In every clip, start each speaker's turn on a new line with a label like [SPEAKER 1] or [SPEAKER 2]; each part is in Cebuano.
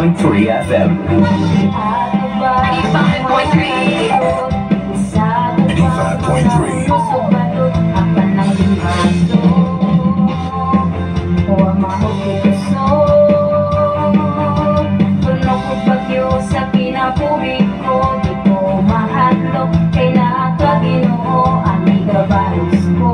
[SPEAKER 1] 95.3 FM.
[SPEAKER 2] 95.3.
[SPEAKER 3] 95.3.
[SPEAKER 2] Sa kinabuhi ko, di ko mahadlok kay naa ka, Ginoo, ang igabalos ko.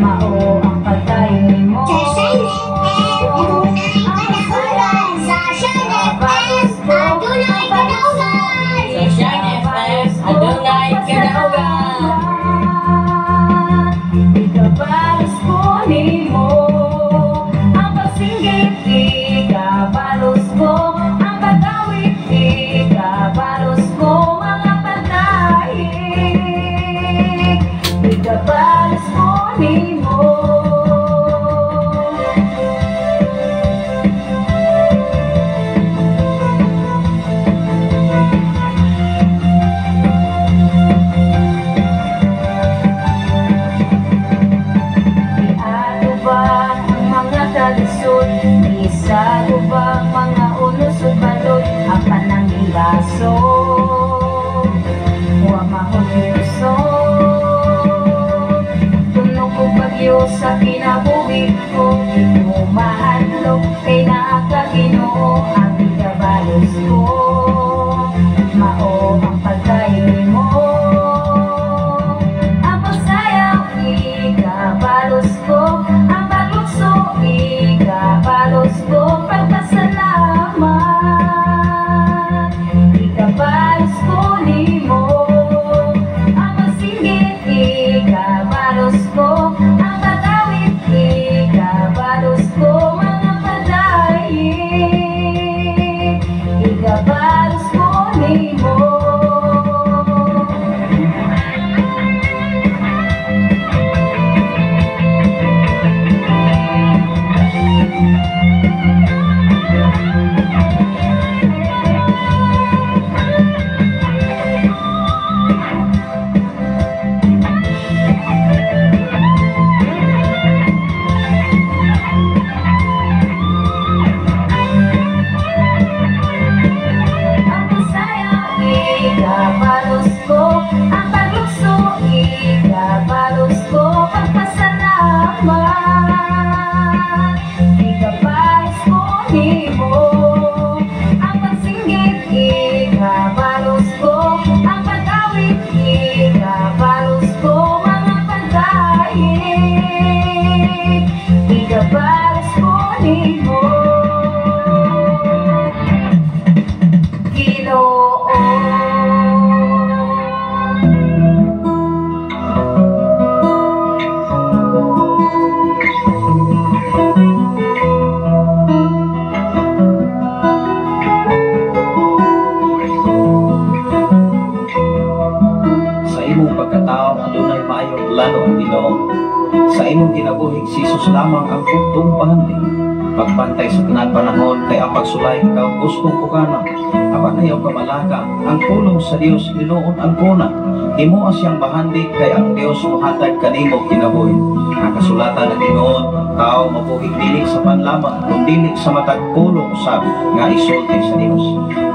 [SPEAKER 2] Mao ang pagdayon nimo.
[SPEAKER 4] Sa Shine FM, adunay kadaugan. Sa Shine FM, adunay kadaugan.
[SPEAKER 5] Sa Shine FM, adunay kadaugan.
[SPEAKER 2] Ikabalos ko nimo ang pagsinggit, ikabalos ko ang pag-awit, ikabalos ko mga pagdaig, ikabalos ko nimo. Iado ba ang mga kalisod? Isago ba ang mga unos ug balod? Apan ang gilaso, wa mahulyoso. Tuno ko bagyo sa kinabuhi ko, di ko mahadlok kay naa ka, Ginoo, ang igabalos ko. Mao ang pagkayo nimo. Ang pagsayaw, ikabalos ko. Ang paglukso, ikabalos ko. Pagpasalamat, ikabalos ko nimo. Ang pagsinggit, ikabalos ko. Ang pag-awit, ikabalos ko. Mga pagdaig, ikabalos ko nimo. Ang pagsayaw, ikabalos ko. Ang paglukso, ikabalos ko. Pagpasalamat, ikabalos ko nimo. Ang pagsinggit, ikabalos ko. Ang pag-awit, ikabalos ko. Mga pagdaig, ikabalos ko nimo. Ginoo.
[SPEAKER 6] Sa imong pagkatao, adunay maayong plano ang Ginoo. Sa imong kinabuhi, si Jesus lamang ang pugtong pahandi. Pagbantay sa tanan panahon kay ang pagsulay ikaw gustong pugana. Apan ayaw ka malaka, ang pulong sa Dios hinuon ang kuna. Himoa siyang bahandi kay ang Dios mohatag kanimo kinabuhi. Ang kasulatan ng Ginoo, tao mabuhi dili sa panlamang kun dili sa matag pulong usab nga isulti sa Dios.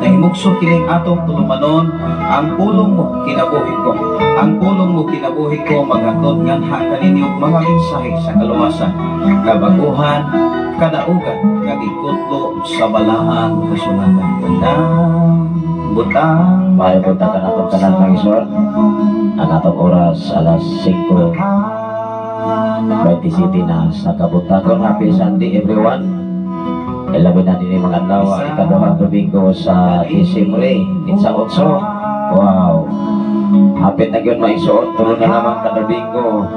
[SPEAKER 6] Nahimugso kining atong tulumanon, ang pulong mo kinabuhi ko. Ang pulong mo kinabuhi ko maghatod nganha kaninyo mga mensahe sa kaluwasan, kabaguhan, kadaugan nga gikutlo sa balaang kasulatan. Tandang butang
[SPEAKER 7] Maayo punta ka natong tanan, mga igsoon. Ang atong oras, alas 5:27 na sa kabuntagon. Happy Sunday, everyone. Ilabi na din mga adlaw, ang ikaduhang Domingo sa Disyembre, 18. Wow. Hapit na gyud, mga igsoon, tulo na lamang ka Domingo,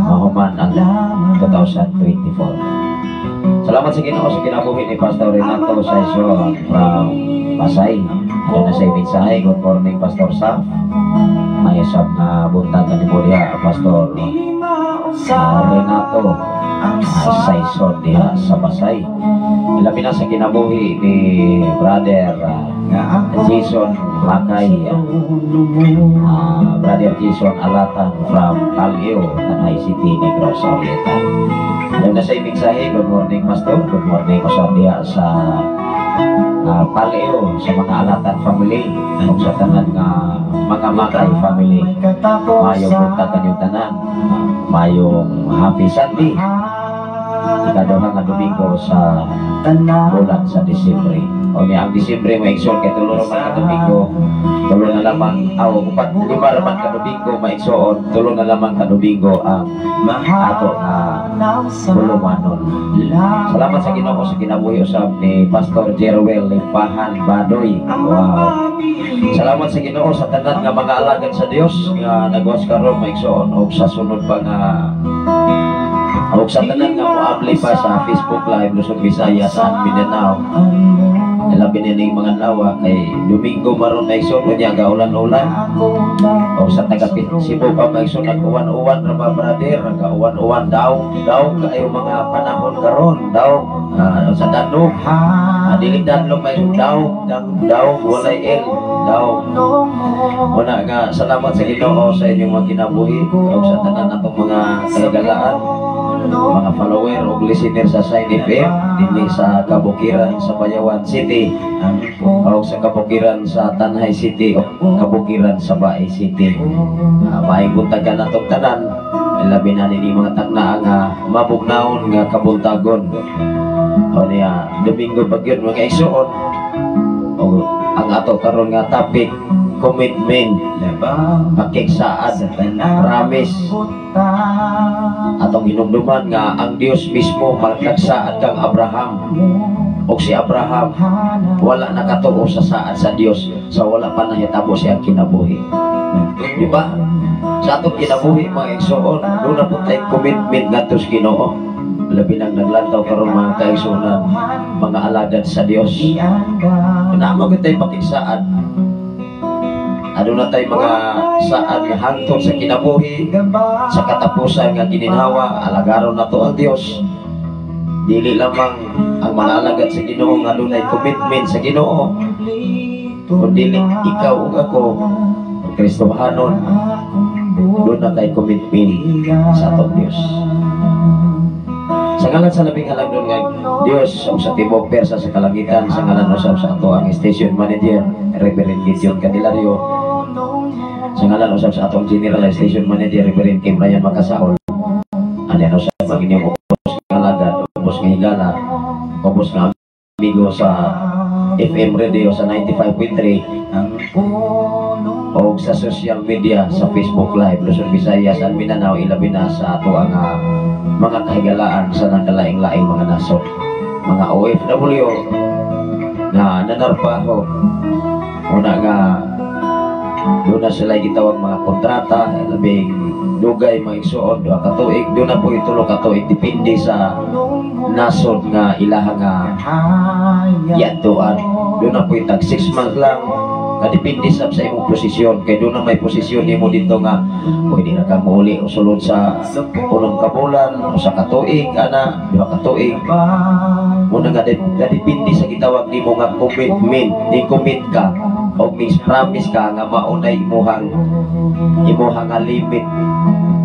[SPEAKER 7] mahuman ang 2024. Salamat sa Ginoo sa kinabuhi ni Pastor Renato Saison from Pasay. Ano na sa mensahe? Good morning, Pastor Saf. May isang na buntag na ni diha, Pastor Renato Saison diha sa Pasay. Ilabi na sa kinabuhi ni Brother Jason Lakay, Brother Jason Alatan from Talio, Tanay City, Negros Oriental. Alam na sa mensahe, good morning, Pastor, good morning usab diha sa Paleo sa mga Alatan family ug sa tanan nga mga Makay family. Maayong buntag kanyong tanan. Maayong happy Sunday. Ikaduha nga Domingo sa bulan sa Disyembre. O niya ang Disyembre, mga igsoon, kay tulo man ka Domingo. Tulo na lamang aw upat, lima raman ka Domingo, mga igsoon, tulo na lamang ka Domingo ang ato nga hulumanon. Salamat sa Ginoo sa kinabuhi usab ni Pastor Jerwel Limpahan Badoy. Wow. Salamat sa Ginoo sa tanan nga mga alagad sa Dios nga nagwas karon, mga igsoon, og sa sunod pa nga og sa tanan nga moabli pa sa Facebook Live Luzon, Visayas at Mindanao. Labi na ning mga adlaw kay Domingo maron, mga igsoon, unya gaulan-ulan. O sa taga Cebu pa, mga igsoon, nag-uwan-uwan ra ba, brother, nag-uwan-uwan daw daw kaayo mga panahon karon daw sa Danog, dili Danlog may daw daw, walay L, daw. Una nga salamat sa Ginoo sa inyong mga kinabuhi ug sa tanan atong mga kahigalaan, mga follower ug listener sa Shine FM dinhi sa kabukiran sa Bayawan City o sa kabukiran sa Tanay City o kabukiran sa Bae City. Maayong buntag kanatong tanan, labi na nini mga takna nga mabugnawon nga kabuntagon. O niya, Domingo pa gyud, mga igsoon. O ang ato karon nga topic, commitment, pakigsaad, promise. Atong hinumduman nga ang Dios mismo nagsaad kang Abraham og si Abraham wala nakatuo sa saad sa Dios sa wala pa nahitabo siyang kinabuhi, di ba? Sa atong kinabuhi, mga igsoon, duna po tay commitment ngadto sa Ginoo, labi nang naglantaw karon, mga kaigsuonan, mga alagad sa Dios. Naa gyud tay pakigsaad. Aduna tay mga saad nga hangtod sa kinabuhi, sa katapusan nga gininhawa, alagaron nato ang Dios. Dili lamang ang mga alagad sa Ginoo nga dunay commitment sa Ginoo, kundi ikaw ug ako, Kristohanon, duna tay commitment sa atong Dios. Sa ngalan sa labing halangdon nga Dios ug sa tibuok pwersa sa kalangitan, sa ngalan usab sa ato ang station manager, Reverend Gideon Candelario, sa ngalan usab sa atong general station manager, Reverend Kim Ryan Makasaol, anyan usab ang inyong ubos nga alagad, ubos nga higala, ubos nga amigo sa FM radio sa 95.3 o sa social media sa Facebook Live Luzon, Visayas at Mindanao, ilabi na sa ato ang mga kahigalaan sa nagkalaing-laing mga nasod, mga OFW na nanarbaho. Una nga duna na sila gitawag mga kontrata, labing dugay, mga igsuon, 2 ka tuig, duna poy 3 ka tuig, depende sa nasod nga ilaha nga giadtuan. Duna poy tag 6 months lang, kadepende sab sa imong posisyon, kay duna may posisyon nimo dito nga pwede na ka muuli o sulod sa 6 ka bulan o sa katuig ana, 2 ka tuig. Muna nga depende sa gitawag nimo nga commitment. Ni commit ka o may promise ka nga maunay imuhang nga limit.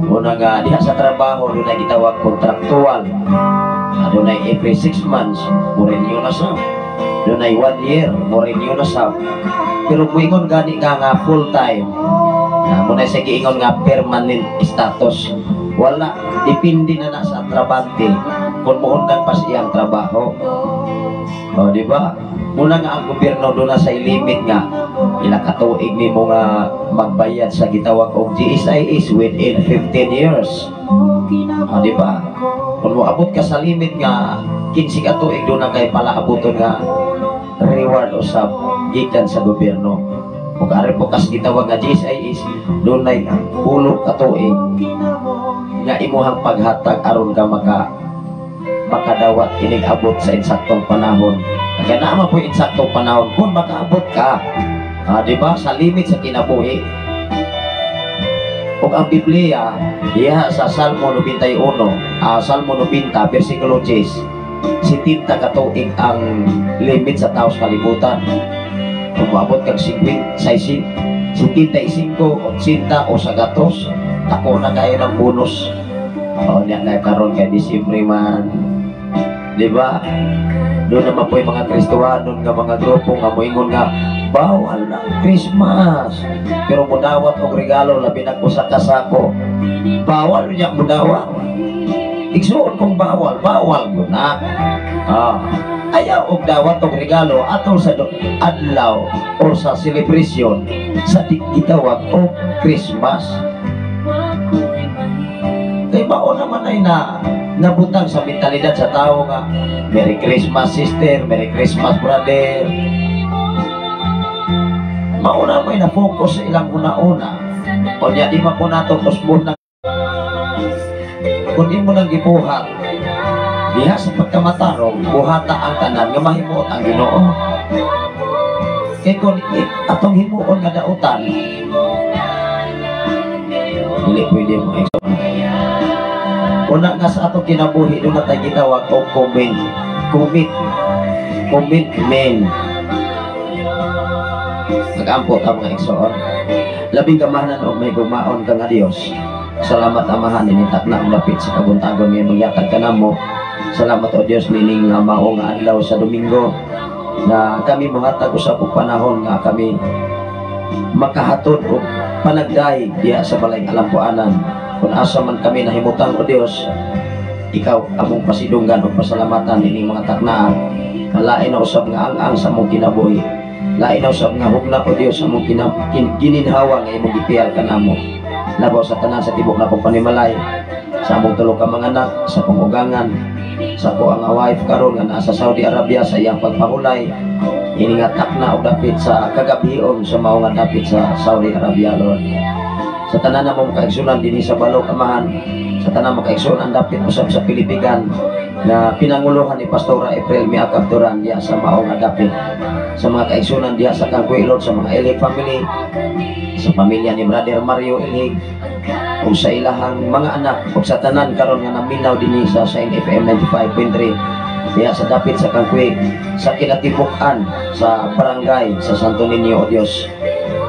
[SPEAKER 7] Una nga diha sa trabaho, dunay gitawag contractual. Dunay every 6 months mo renew na sa, dunay 1 year mo renew na sa. Pero muingon gani ka nga full time na mo na sa giingon nga permanent status, wala. Depende na na sa trabante kung muundang pa sa iyang trabaho. O di ba, muna nga ang gobyerno duna sa limit nga ila ka tuig nimo nga magbayad sa gitawag og GSIS within 15 years. O di ba, kung moabot ka sa limit nga 15 ka tuig, duna kay palaabuton nga reward usab gikan sa gobyerno. Kung ari po kas gitawag nga GSIS, dunay 10 ka tuig nga imuhang paghatag aron ka makadawat inig abot sa insaktong panahon. Kaya naman po insaktong panahon kung makaabot ka, di ba, sa limit sa kinabuhi. Ug ang Biblia diha sa Salmo 91, Salmo 90 versikulo 10, 70 ka tuig ang limit sa tao sa kalibutan. Kung moabot kag 50, 75, 80 o sa gatos, tako na kayo ng bonus. O niya na karon kay Disyembre man. Di ba? Doon naman po yung mga Kristohanon nga mga grupo nga moingon nga bawal ng Christmas. Pero mudawat og regalo, labi na ko sa kasako. Bawal niya mudawat. Igsuon kung bawal, bawal ko na. Ah. Ayaw og dawat og regalo atol sa adlaw or sa celebration sa gitawag og Christmas. Kay mao naman ay na nabutang sa mentalidad sa tao nga "Merry Christmas, sister, Merry Christmas, brother." Mao na may na-focus sa ilang una-una. O niya, di man po nato kusbon na kung di mo nang gibuhat diha sa pagkamatarong, buhata ang tanan nga mahimuot ang Ginoo. Kay kung atong himuon nga dautan, dili pwede mo. Una nga sa atong kinabuhi, doon na tayo gitawag og commitment. Nagampo ta, mga igsoon. Labing kamahalan og mahigugmaon ka nga Dios. Salamat, Amahan, ining takna ang dapit sa kabuntagon nga imong yatag kanamo. Salamat, o Dios, nining nga mao nga adlaw sa Domingo na kami mohatag usab og panahon nga kami makahatod og panagdayeg diha sa balay alampuanan. Kung asa man kami nahimutang, o Dios, ikaw among pasidunggan ug pasalamatan ining mga taknaa. Lain na usab nga ang-ang sa among kinabuhi. Lain na usab nga hugna, o Dios, among gininhawa nga imong gipiyal kanamo. Labaw sa tanan sa tibok na panimalay, sa among tulo ka mga anak, sa pangugangan, sa ko ang wife karon nga naa sa Saudi Arabia sa iyang pagpahulay. Ini nga takna og dapit sa kagabhion sa mao nga dapit sa Saudi Arabia, Lord. Sa tanan namong kaigsunan dinhi sa Balok, Amahan, sa tanan mo kaigsunan dapit usab sa Pilipigan na pinanguluhan ni Pastora April Miakab Duran diha sa mao nga dapit. Sa mga kaigsunan diha sa Kangkuy, Lord, sa mga Ilhig family, sa pamilya ni Brother Mario Ilhig, ug sa ilahang mga anak, ug sa tanan karon nga naminaw dinhi sa Shine FM 95.3 diha sa dapit sa Kangkuy, sa kinatibuk-an sa barangay sa Santo Niño, O Dios.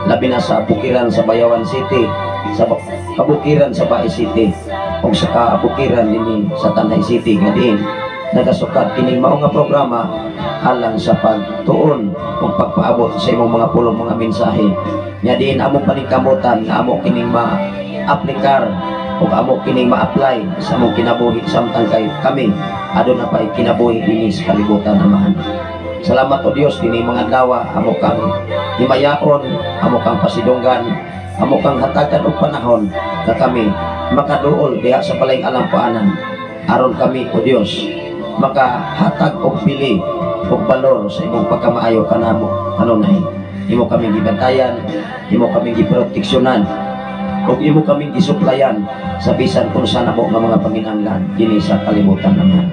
[SPEAKER 7] Labi na sa bukiran sa Bayawan City, sa kabukiran sa Bais City, ug sa kabukiran dinhi sa Tanay City nga diin nagasukat kining mao nga programa alang sa pagtuon ug pagpaabot sa imong mga pulong, mga mensahe nga diin among paningkamutan nga amo kining ma-aplikar ug amo kining ma-apply sa among kinabuhi samtang kay kami aduna pa'y kinabuhi dinhi sa kalibutan, Amahan. Salamat, O Dios, dinhi mga adlaw amo kang himayaon, amo kang pasidunggan, amo kang hatagan og panahon nga kami makaduol diha sa balay alampuanan aron kami, O Dios, makahatag og bili og balor sa imong pagkamaayo kanamo kanunay. Imo kami gibantayan, imo kami giproteksyonan ug imo kaming gisuplayan sa bisan kung sa namo nga mga panginahanglan dinhi sa kalibutan naman.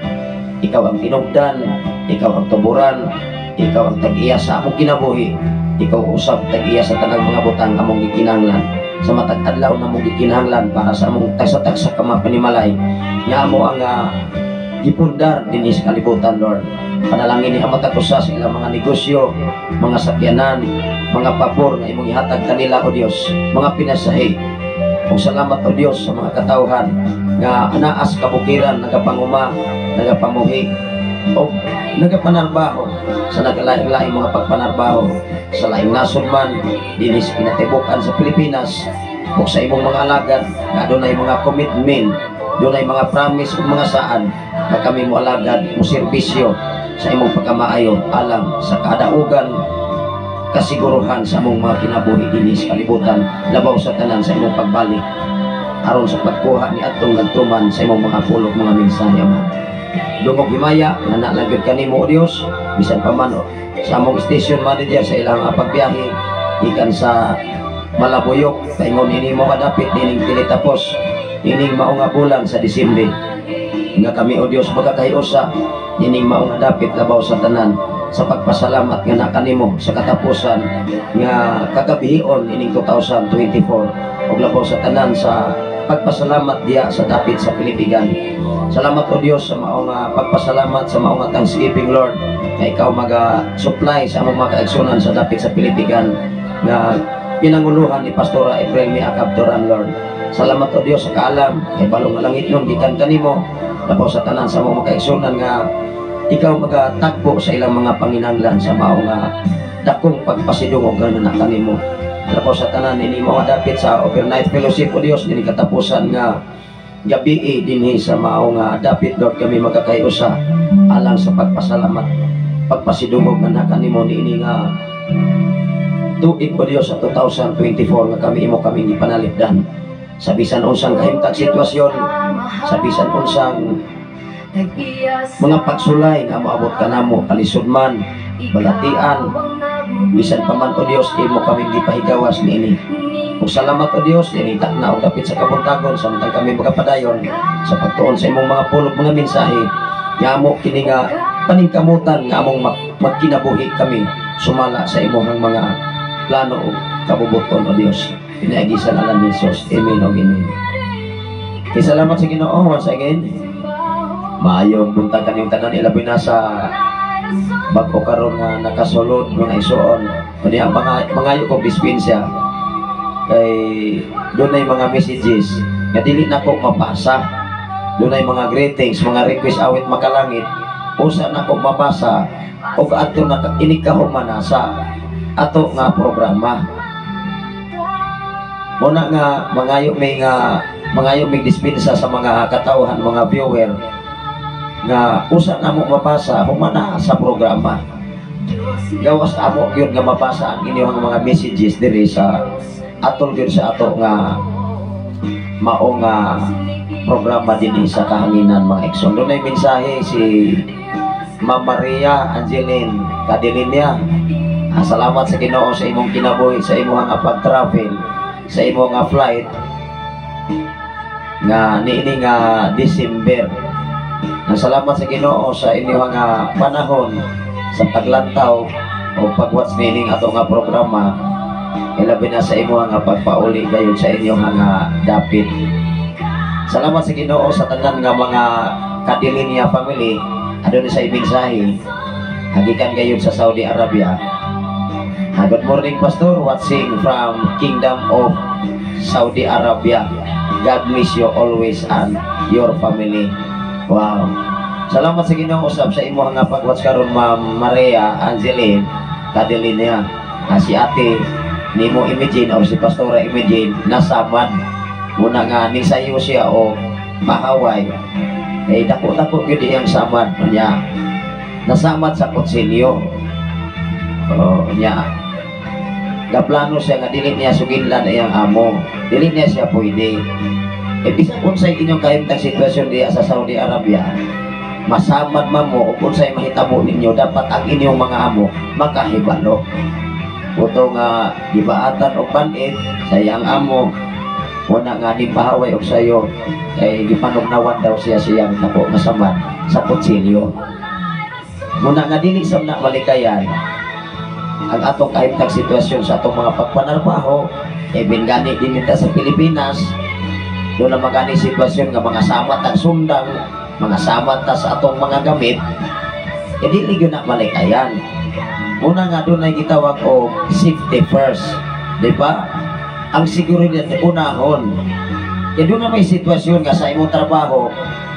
[SPEAKER 7] Ikaw ang tinubdan, ikaw ang tuburan, ikaw ang tag-iya sa among kinabuhi, ikaw usab tag-iya sa tanang mga butang among gikinahanglan sa matag adlaw na among gikinahanglan para sa among tagsa-tagsa ka mga panimalay nga amo ang gipundar dinhi sa kalibutan, Lord. Panalangin ni ang matag usa sa ilang mga negosyo, mga sakyanan, mga pabor nga imong ihatag kanila, O Dios, mga pinasahi. Ug salamat, O Dios, sa mga katawhan nga anaa sa kabukiran nagapanguma, nagapamuhi o nagapanarbaho sa nagalaing-laing mga pagpanarbaho sa laing nasod man dinhi sa kinatibuk-an sa Pilipinas ug sa imong mga alagad nga adunay mga commitment, dunay mga promise ug mga saan nga kami mo alagad, mo serbisyo sa imong pagkamaayo alang sa kadaugan kasiguruhan sa among mga kinabuhi dinhi sa kalibutan, labaw sa tanan sa imong pagbalik aron sa pagkuha ni atong nagtuman sa imong mga pulong, mga mensahe, Ama. Dungog himaya nga nalagyod kanimo, O Dios, bisan pa man o, sa among station manager sa ilang pagbiyahe gikan sa Malabuyok paingon ini mo kadapit nining tilitapos ining mao nga bulan sa Disyembre nga kami, O Dios, magkakahiusa nining mao nga dapit, labaw sa tanan sa pagpasalamat nga nakanimo sa katapusan nga kagabihion ining 2024 ug labaw sa tanan sa pagpasalamat diha sa dapit sa Pilipigan. Salamat, O Dios, sa mao nga pagpasalamat, sa mao nga thanksgiving, Lord, nga ikaw maga-supply sa among mga kaigsunan sa dapit sa Pilipigan nga pinanguluhan ni Pastora April Miakab Duran, Lord. Salamat, O Dios, sa kaalam kay balong nga langit nun gikan kanimo. Labaw sa tanan sa mga kaigsunan nga ikaw magatagbo sa ilang mga panginanglan sa mao nga dakong pagpasidungog nga na kanimo. Labaw sa tanan ini mo nga dapit sa overnight fellowship, O Dios, dinhi katapusan nga gabi dinhi sa mao nga dapit, Lord, kami magkakaiusa alang sa pagpasalamat, pagpasidungog nga na kanimo niini nga tuig, O Dios, sa 2024 nga kami imo kami gipanalipdan sa bisan unsang kahimtang sitwasyon, sa bisan unsang mga pagsulay nga moabot kanamo, kalisod man, balatian, bisan pa man, O Dios, imo kami gipahigawas niini. Ug salamat, O Dios, ini takna og dapit sa kabuntagon samtang kami magapadayon sa pagtuon sa imong mga pulong, mga mensahe nga amo kini nga paningkamutan nga among magkinabuhi kami sumala sa imong mga plano ug kabubuton, O Dios. Pinaagi sa ngalan ni Jesus. Amen ug amen. Okay, salamat sa Ginoo once again. Maayong buntag kaninyong tanan, ilabi na sa bag-o karon nga nakasulod, mga igsoon. Unya mga mangayo kog dispensa kay dunay mga messages nga dili nako mabasa. Dunay mga greetings, mga request awit makalangit, usa nako mabasa og adto na inig kahuman na sa ato nga programa. Muna nga mangayo may dispensa sa mga katawhan, mga viewer nga usa namo mabasa human na sa programa. Gawas amo gyud nga mabasa ang inyong mga messages diri sa atol gyud sa ato nga mao nga programa dinhi sa kahanginan, mga igsoon. Dunay mensahe si Ma'am Maria Angeline Cadelinia. Ah, salamat sa Ginoo sa imong kinabuhi, sa imong nga pag-travel, sa imong nga flight nga niini nga December. Ang salamat sa Ginoo sa inyong nga panahon sa paglantaw o pag-watch niining ato nga programa, ilabi na sa imong nga pagpauli gayon sa inyong nga dapit. Salamat sa Ginoo sa tanan nga mga Cadelinia family. Aduna sa mensahe hagikan gayon sa Saudi Arabia. Ah, good morning, Pastor, watching from Kingdom of Saudi Arabia. God bless you always and your family. Wow. Salamat sa Ginoo usab sa imong nga pag-watch karon, Ma'am Maria Angeline Cadelinia. Ah, si ate nimo Imagine or si Pastora Imagine nasamad muna nga ni sayo siya o mahaway eh dako-dako gyud iyang samad niya, nasamad sa kutsilyo. Oh, niya gaplano siya nga dili niya suginlan iyang amo, dili niya siya pwede. Eh bisan unsay inyong kahimtang sitwasyon diya sa Saudi Arabia, masamad man mo o unsay mahitabo ninyo, dapat ang inyong mga amo makahibalo. Uto nga gibaatan og banit sa iyang amo, wala nga ni pahaway og sayo kay gipanugnawan daw siya siyang nako nga samad sa kutsilyo. Muna nga dili sa na malikayan ang atong kahimtang sitwasyon sa atong mga pagpanarbaho, even gani din ta sa Pilipinas, doon na magani sitwasyon nga mga samat ang sundang, mga samat ta sa atong mga gamit, e dili gyud na malikayan. Una nga doon ay gitawag og safety first, di ba? Ang seguridad unahon. Kaya doon na may sitwasyon nga sa imong trabaho,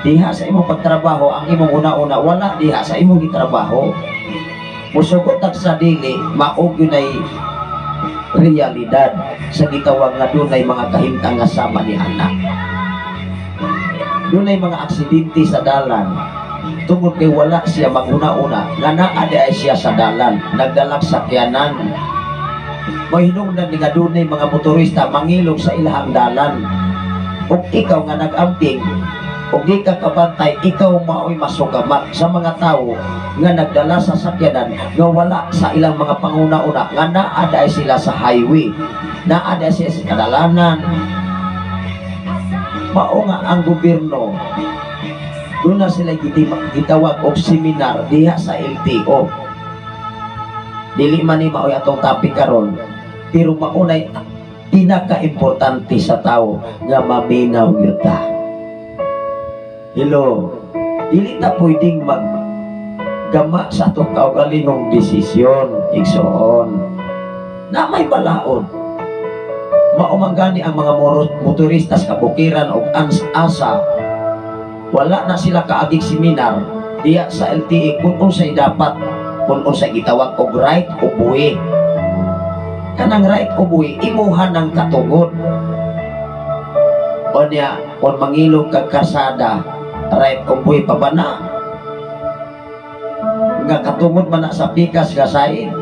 [SPEAKER 7] diha sa imong pagtrabaho, ang imong una-una, wala diha sa imong gitrabaho. Musugot tag sa dili, mao gyud ay realidad sa gitawag nga dunay mga kahimtang nga sama ni anak. Dunay mga aksidente sa dalan tungod kay wala siya maguna-una nga naa di ay siya sa dalan, nagdalag sakyanan. May hinungdan ni nga dunay mga motorista mangilog sa ilahang dalan. Ug ikaw nga nag-amping ug di ka kabantay, ikaw mao'y masugamak sa mga tawo nga nagdala sa sakyanan nga wala sa ilang mga panguna-una nga naa ay sila sa highway, naa di ay sila sa kadalanan. Mao nga ang gobyerno doon na sila gitawag og seminar diha sa LTO. Dili man ni mao'y atong topic karon, pero maunay pinaka-importante sa tao nga maminaw gyud ta. Hello, dili ta pwedeng maggama sa atong kaugalingong desisyon, igsoon. Na may balaod. Mao man gani ang mga motorista sa kabukiran og asa. Wala na sila kaagig seminar diya sa LTA kung unsay dapat, kung unsay gitawag og right of way. Kanang right of way, imuha ng katungod. O niya, kung mangilog kag karsada, right of way pa ba na? Nga katungod man na sa pikas nga sain.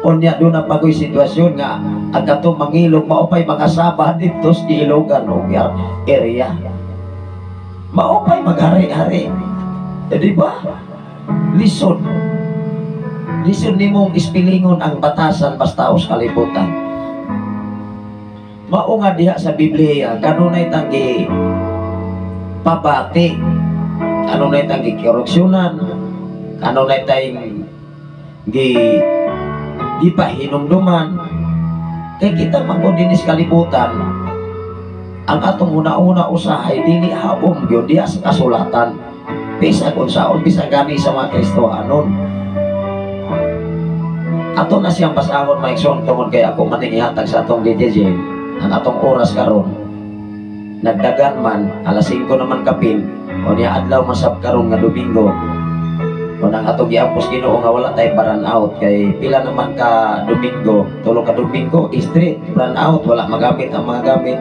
[SPEAKER 7] O niya, doon na pagoy sitwasyon nga ang katong mangilog maupay mga saba dito sa ilogan o area. Maupay maghari-hari. Eh, di ba? Lisod. Lisod nimong ispilingon ang batasan basta sa kalibutan. Mao nga diha sa Biblia, kanunay tanggi pabati, kanunay tanggi koreksyonan, kanunay tayong gi gipahinumduman. Kay kita man dinis kalibutan, ang atong una-una usahay dili haom gyud diha sa kasulatan. Bisag unsaon, bisag gani sa mga Kristohanon. Ato na siyang basahon, mga igsoon, tungod kay ako maning ihatag sa atong DJ ang atong oras karon. Nagdagan man, alas 5 naman kapin, o niya adlaw masab karon nga Domingo. O nang atong giampos Ginoo nga wala tay brownout out kay pila naman ka Domingo, tulo ka Domingo, straight brownout out, wala magamit ang mga gamit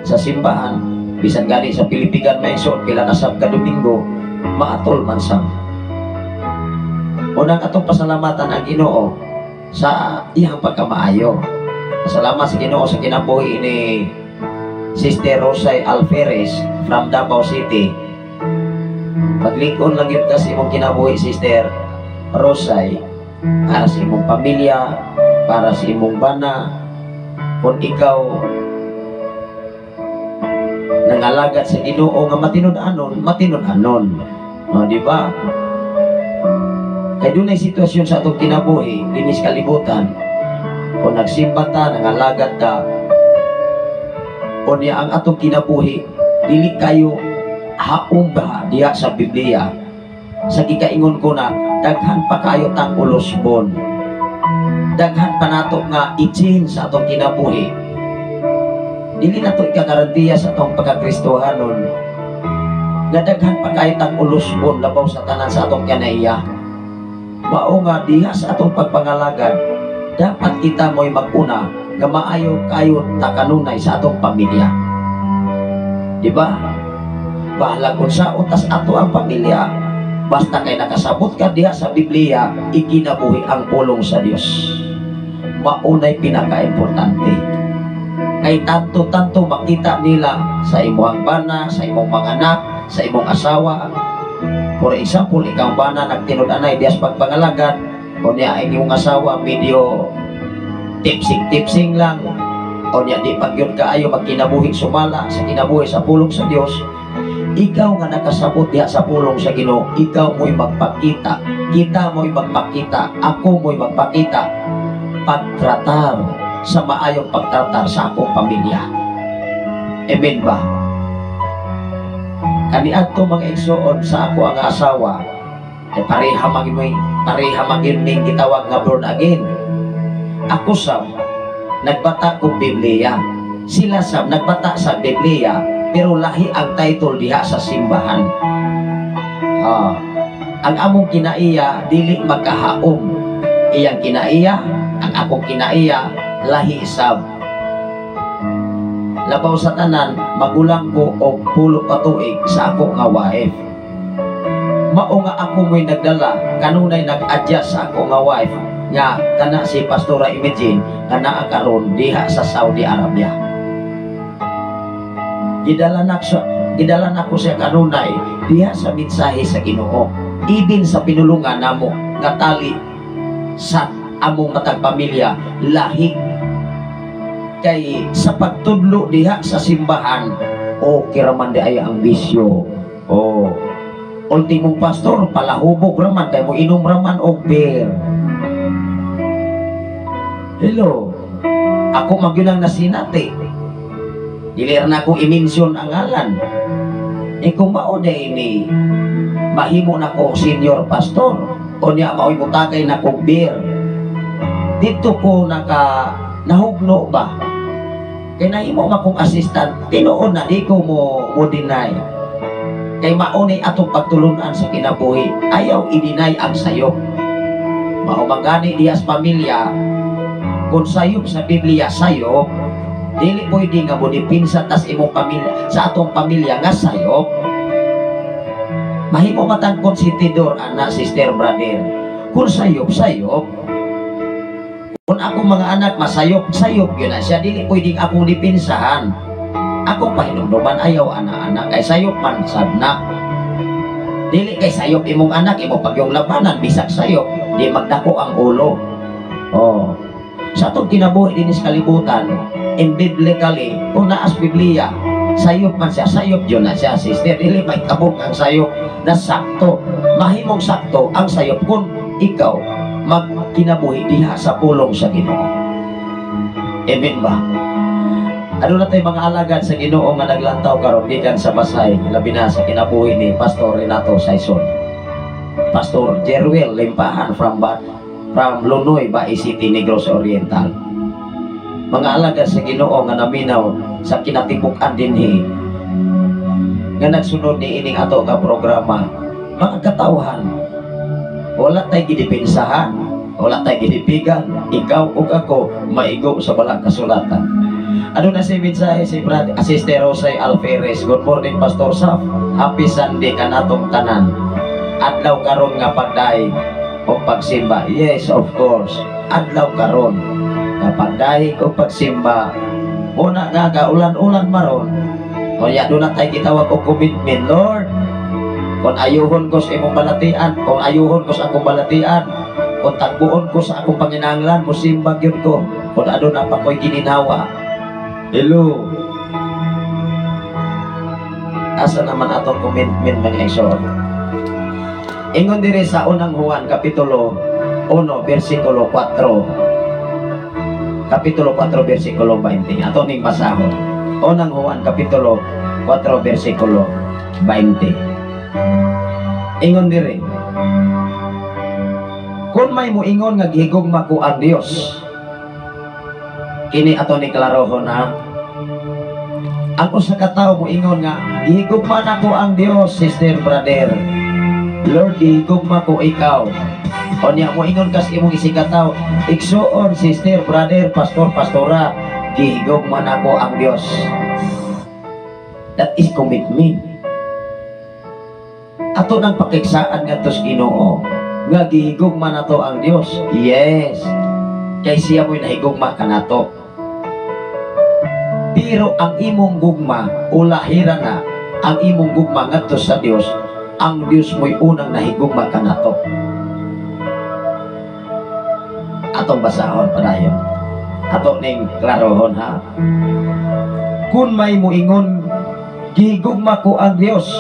[SPEAKER 7] sa simbahan. Bisan gani sa Pilipigan, may igsoon, pila na sab ka Domingo, maatol man sab. Unang atong pasalamatan ang Ginoo sa iyang pagkamaayo. Pasalamat sa Ginoo sa kinabuhi ni Sister Rosay Alferez from Davao City. Maglikon lang yun kasi imong kinabuhi, Sister Rosay, para sa imong pamilya, para sa imong bana. Kung ikaw nangalagat sa Ginoo nga matinud-anon, matinud-anon. No, di ba? Kay dunay sitwasyon sa atong kinabuhi dinis kalibutan. Kung nagsimba ta, nangalagat ta, o niya ang atong kinabuhi, dili kayo haom ba diha sa Biblia. Sa gikaingon ko na, daghan pa kayo tang ulusbon. Daghan pa nato nga i-change sa atong kinabuhi. Dili nato ikagarantiya sa atong pagkakristohanon nga daghan pa kayo tang ulusbon labaw sa tanan sa atong kinaiya. Mao nga diha sa atong pagpangalagad, dapat kita mo'y mag-una nga maayo kayo takanunay sa atong pamilya. Di ba? Bahalag unsaon tas ato ang pamilya, basta kay nakasabot ka diha sa Biblia, ikinabuhi ang pulong sa Dios. Maunay pinaka-importante. Kay tanto-tanto makita nila sa imong bana, sa imong mga anak, sa imong asawa. For example, ikaw bana nagtinud-anay diha sa pagpangalagad, o niya ang imong asawa medyo tipsing-tipsing lang, o niya di pa gyud kaayo magkinabuhi sumala sa kinabuhi sa pulong sa Dios. Ikaw nga nakasabot diha sa pulong sa Ginoo, ikaw mo'y magpakita, kita mo'y magpakita, ako mo'y magpakita pagtratar sa maayong pagtratar sa akong pamilya. Amen ba? Kaniadto, mga igsoon, sa ako ang asawa ay pareha man gyud ning gitawag nga born again. Ako sab nagbata kog Biblia. Sila sab nagbata sa Biblia, pero lahi ang title diha sa simbahan. Ah, ang among kinaiya dili magkahaom. Iyang kinaiya, ang akong kinaiya lahi sab. Labaw sa tanan, magulang ko og 10 ka tuig sa ako nga wife. Mao nga ako mo'y nagdala, kanunay nag-adjust sa ako nga wife nga kana si Pastora Imogene nga naa karon diha sa Saudi Arabia. Gidala nako siya kanunay diha sa mensahe sa Ginoo. Ibin sa pinulungan namo nga tali sa among matag pamilya lahi, kay sa pagtudlo diha sa simbahan, okay raman di ay ang bisyo. Oh, ultimong pastor palahubog raman kay mo inom raman og beer. Hello, ako magyud ang nasinati. Dili ra na ako i-mention ang ngalan. E kung mao day ni mahimo na ko senior pastor o niya mao'y mutakay na kog beer. Dito ko naka nahugno ba? Kay nahimo man kong assistant, tinuod na di ko mo deny. Kay mao ni atong pagtulunan sa kinabuhi. Ayaw i-deny ang sayop. Mao man gani diha sa pamilya, kung sayop sa Biblia sayop, dili pwede nga modipinsa tas imong pamilya sa atong pamilya nga sayop. Mahimo matang konsentidor ana, sister, brother. Kung sayop, sayop. Kung akong mga anak masayop, sayop yun na siya. Dili pwedeng akong dipinsahan. Akong pahinumduman, ayaw ana-anak kay sayop man sad na. Dili kay sayop imong anak, imo pag yung labanan bisag sayop, di magdako ang ulo. Oh. Sa atong kinabuhi dinhi sa kalibutan, in biblically, kung naas Biblia, sayop man siya, sayop yun na siya, sister. Dili may kabuk ang sayop na sakto. Mahimong sakto ang sayop kung ikaw magkinabuhi diha sa pulong sa Ginoo. Amen ba? Ano na tayo mga alagad sa Ginoo nga naglantaw karon gikan sa Basay, labi na sa kinabuhi ni Pastor Renato Saison, Pastor Jerwel Limpahan from Lunoy, Bai City, Negros Oriental. Mga alagad sa Ginoo nga naminaw sa kinatibuk-an dinhi nga nagsunod ni ining ato nga programa, mga katawhan, wala tay gidepensahan, wala tay gidipigan. Ikaw ug ako maigo sa balang kasulatan. Ano na si mensahe si Brad Sister Rosay Alferes? "Good morning, Pastor Saf. Happy Sunday kanatong tanan. Adlaw karon nga pagdahig o pagsimba." Yes, of course. Adlaw karon nga pagdahig o pagsimba. Una nga kaulan-ulan maron. Kaya doon na tayo gitawag og commitment, "Lord, kung ayuhon ko sa imong balatian, kung ayuhon ko sa akong balatian, kung tagbuon ko sa akong panginahanglan, musimba gyud ko. Kung aduna pa ko'y gininhawa." Hello. Asa naman atong commitment, mga igsoon? Ingon diri sa Unang Juan kapitulo 1 bersikulo 4. Kapitulo 4 bersikulo 20. Ato ning basahon. Unang Juan kapitulo 4 bersikulo 20. Ingon diri, "Kung may muingon nga gihigugma ko ang Dios," kini ato ni klarohon ha. Ang usa ka tawo moingon nga gihigugma nako ang Dios, sister, brother. "Lord, gihigugma ko ikaw." O niya moingon kas imong isigkatawo, "Igsuon, sister, brother, pastor, pastora, gihigugma nako ang Dios." That is commitment. Ato nang pakigsaan ngadto sa Ginoo nga gihigugma nato ang Dios. Yes. Kay siya mo'y nahigugma kanato. Pero ang imong gugma, ulahira na ang imong gugma ngadto sa Dios, ang Dios mo'y unang nahigugma kanato. Atong basahon padayon. Ato ning klarohon ha. "Kung may muingon, 'Gihigugma ko ang Dios,'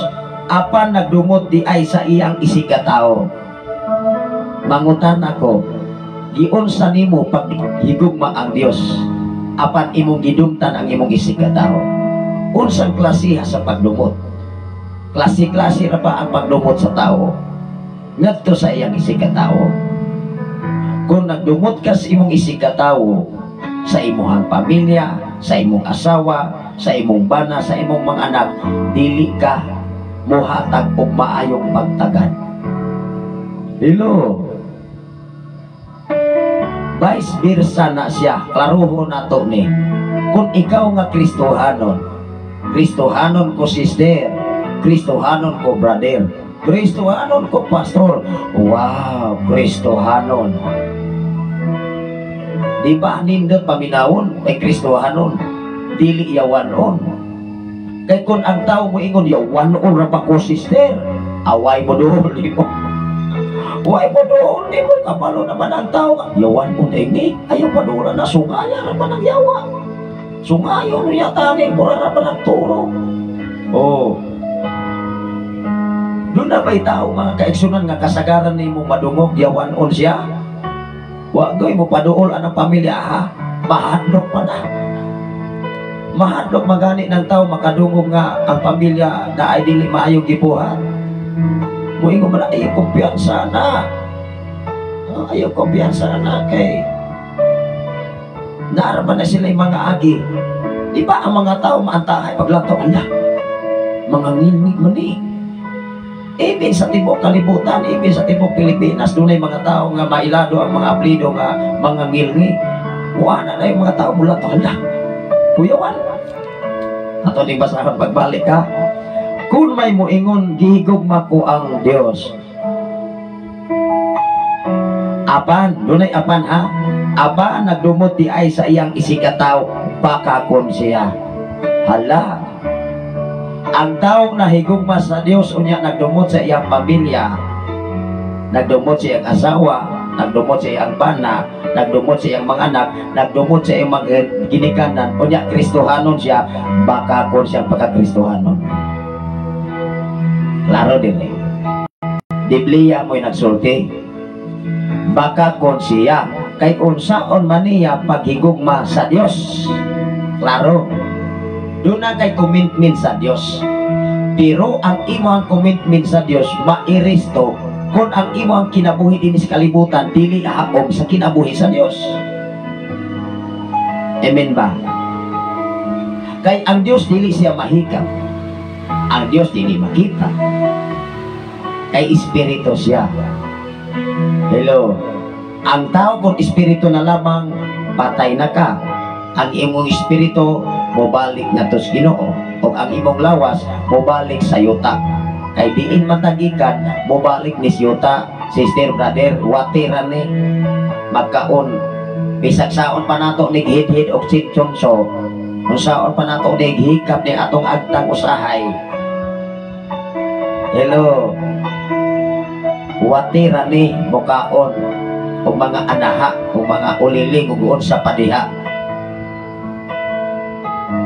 [SPEAKER 7] apan nagdumot di ay sa iyang isigkatao. Mangutan ako, giunsa nimo paghigugma ang Dios apan imong gidumtan ang imong isigkatao? Unsang klasiha sa pagdumot? Klase-klase ra ba ang pagdumot sa tao ngadto sa iyang isigkatao? Kung nagdumot ka sa imong isigkatao, sa imong pamilya, sa imong asawa, sa imong bana, sa imong mga anak, dili ka muhatag og maayong pagtagad. Hello. Vice versa na siya, klaruhon nato ni. Kung ikaw nga Kristohanon, "Kristohanon ko, sister, Kristohanon ko, brother, Kristohanon ko, pastor." Wow, Kristohanon. Di ba nindot paminawon kay Kristohanon? Dili yawanon. Kay kung ang tao mo ingon, "Yawanon ra ba ko, sister?" Away mo doon mo. Way mo doon mo, kabalo naman ang tao. "Yawanon ini, ayaw pa doon na sungaya ra man ang yawa. Sungayon niya tani, mura ra man ang turo." Oh. Doon na ba'y tao, mga kaigsunan, nga kasagaran nimo madungog yawanon siya? Wa goy mo paduol anang pamilya ha. Mahadlok pa na. Mahadlok magani ng tao makadungog nga ang pamilya na ay dili maayong gibuhat. Moingon man, "Ayaw kumpiyansa na. Ah, ayaw kumpiyansa na kay naaraman na sila yung mga agi." Di ba ang mga tao maantahay paglantaw, ala, mga ngilngig man ni. Even sa tibuok kalibutan, even sa tibuok Pilipinas, dunay mga tao nga mailado ang mga aplido nga mga ngilngi. Wala na yung mga tao mula to. Hala, kuyawan. Ato ning basahon pagbalik ha. Kung may moingon, "Gihigugma ko ang Dios." Apan, dunay apan ha. Apan nagdumot di ay sa iyang isigkatawo, bakakon siya. Hala. Ang taong nahigugma sa Dios unya nagdumot sa iyang pamilya, nagdumot sa iyang asawa, nagdumot sa iyang bana, nagdumot sa iyang mga anak, nagdumot sa iyang mga ginikanan, unya Kristohanon siya, bakakon siyang pagka-Kristohanon. Klaro din eh. Biblia mo'y nagsulti. Bakakon siya kay unsaon man niya paghigugma sa Dios. Klaro. Doon na kay commitment sa Dios. Pero ang imong commitment sa Dios mairesto kung ang imong kinabuhi din sa kalibutan dili haom sa kinabuhi sa Dios. Amen ba? Kay ang Dios dili siya mahikap. Ang Dios dili makita. Kay espiritu siya. Hello. Ang tao kung espiritu na lamang, patay na ka. Ang imong espiritu mobalik na sa Ginoo o ang imong lawas mobalik sa yuta. Kay diin matagikan, mobalik ni yuta, sister, brother, watira ni magkaon. Bisag saon pa nato ni hid-hid og sitsyonso, unsaon pa nato ni hikap ni atong agtang usahay. Hello. Watira ni mokaon og mga anaha o mga uliling ug unsa pa diha.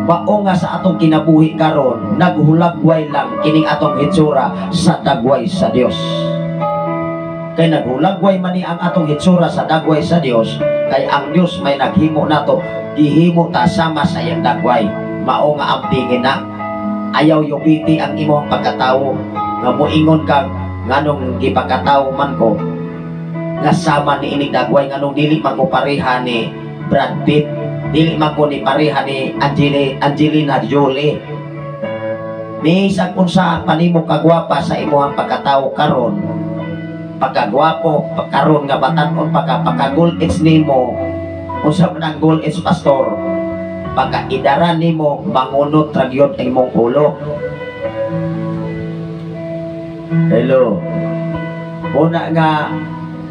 [SPEAKER 7] Mao nga sa atong kinabuhi karon, naghulagway lang kining atong hitsura sa dagway sa Dios. Kay naghulagway man ni ang atong hitsura sa dagway sa Dios, kay ang Dios may naghimo nato, gihimo ta sama sa iyang dagway. Mao nga ampingin na ayaw yubiti ang imong pagkatawo nga moingon kang nganong gipakatawo man ko nga sama ni ining dagway, nganong dili man ko pareha ni Brad Pitt, dili man ko ni pareha ni Angelina Jolie. Bisag unsa pa nimo kagwapa sa imong pagkatawo karon, pagkagwapo karon nga batan-on pa ka, pagka gold age nimo, unsa man ang gold age, pastor? Pagka-idaran nimo, mangunot ra gyud ang imong ulo. Hello. Una nga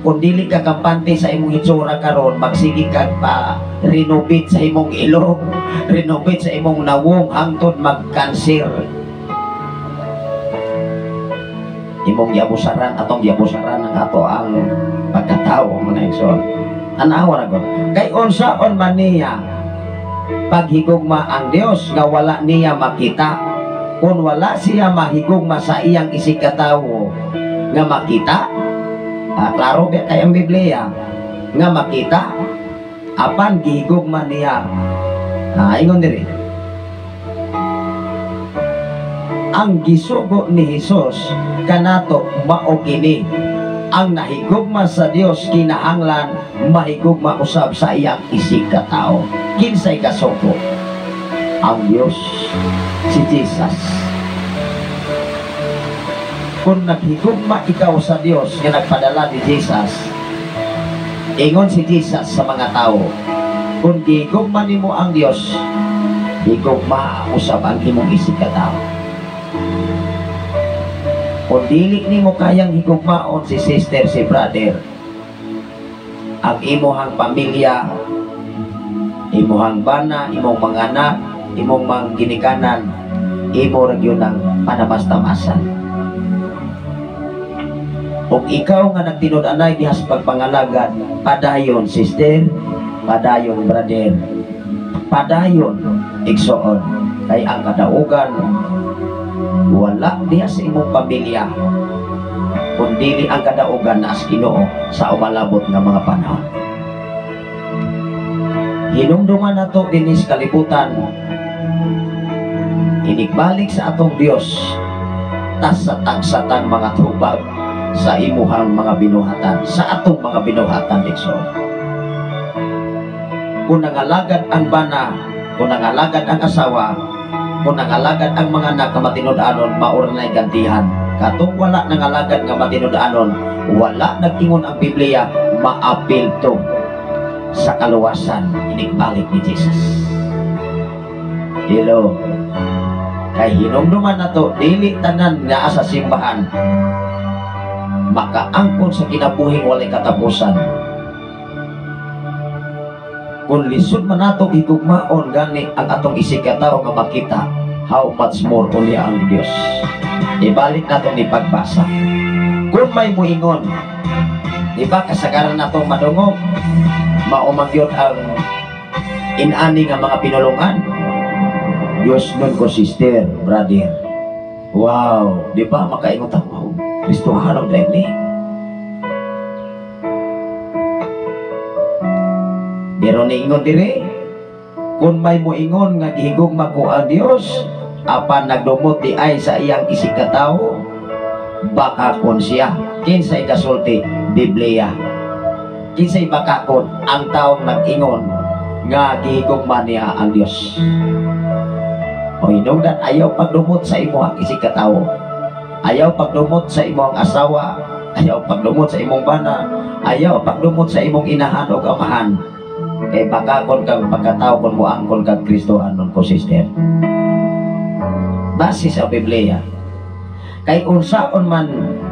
[SPEAKER 7] kung dili ka kampante sa imong hitsura karon, magsige ka pa renovate sa imong ilong, renovate sa imong nawong hangtod magkanser. Imong giabusaran, atong giabusaran ang ato ang pagkatao, mga igsoon. Anawa ra gud. Kay unsaon man niya paghigugma ang Dios nga wala niya makita? Kung wala siya mahigugma sa iyang isigkatawo nga makita, klaro ba kay ang Biblia nga makita, apan gihigugma niya. Ingon diri, ang gisugo ni Hesus kanato mao kini: ang nahigugma sa Dios kinahanglan mahigugma usab sa iyang isigkatao. Kinsay kasugo? Ang Dios, si Jesus. Kung naghigugma ikaw sa Dios nga nagpadala ni Jesus, ingon si Jesus sa mga tao, kung gihigugma nimo ang Dios, higugma usab ang imong isigkatao. Kung dili nimo kayang higugmaon si sister, si brother, ang imuhang pamilya, imuhang bana, imong mga anak, imong mga ginikanan, imo ra gyud ang panamastamasan. Kung ikaw nga nagtinud-anay diha sa pagpangalagad, padayon sister, padayon brother, padayon igsoon, kay ang kadaugan wala diha sa imong pamilya, kun dili ang kadaugan na as Ginoo sa umalabot nga mga panahon. Hinumduman nato dinhi sa kalibutan, inigbalik sa atong Dios tas sa tagsatang mga tubag sa imuhang mga binuhatan, sa atong mga binuhatan, igsoon. Kung nangalagad ang bana, kung nangalagad ang asawa, kung nangalagad ang mga anak na matinud-anon, maura na'y gantihan. Katong wala nangalagad nga matinud-anon, wala nag-ingon ang Biblia maapil to sa kaluwasan inigbalik ni Jesus. Hello. Kay hinumduman nato, dili tanan naa sa simbahan makaangkon sa kinabuhing walay katapusan. Kung lisod man nato higugmaon gani ang atong isigkatawo nga makita, how much more unya ang Dios? Ibalik nato ni pagbasa. Kung may muingon, di ba kasagaran nato madungog, mao man gyud ang inani nga mga pinulungan. Diyos nun ko, sister, brother. Wow, di ba makaingon ta, wow, Kristohano dahil ni. Pero niingon dire, kung may muingon nga gihigugma ko ang Dios, apan nagdumot di ay sa iyang isigkatawo, baka kon siya. Kinsay kasulti? Biblia. Kinsay bakakon? Ang taong nag-ingon nga gihigugma niya ang Dios. O hinungdan, ayaw pagdumot sa imo ang isigkatawo. Ayaw pagdumot sa imong asawa, ayaw pagdumot sa imong bana, ayaw pagdumot sa imong inahan o amahan. Kay bakakon kang pagkatao kung muangkon kang Kristohanon ko, sister. Base sa Biblia. Kay unsaon man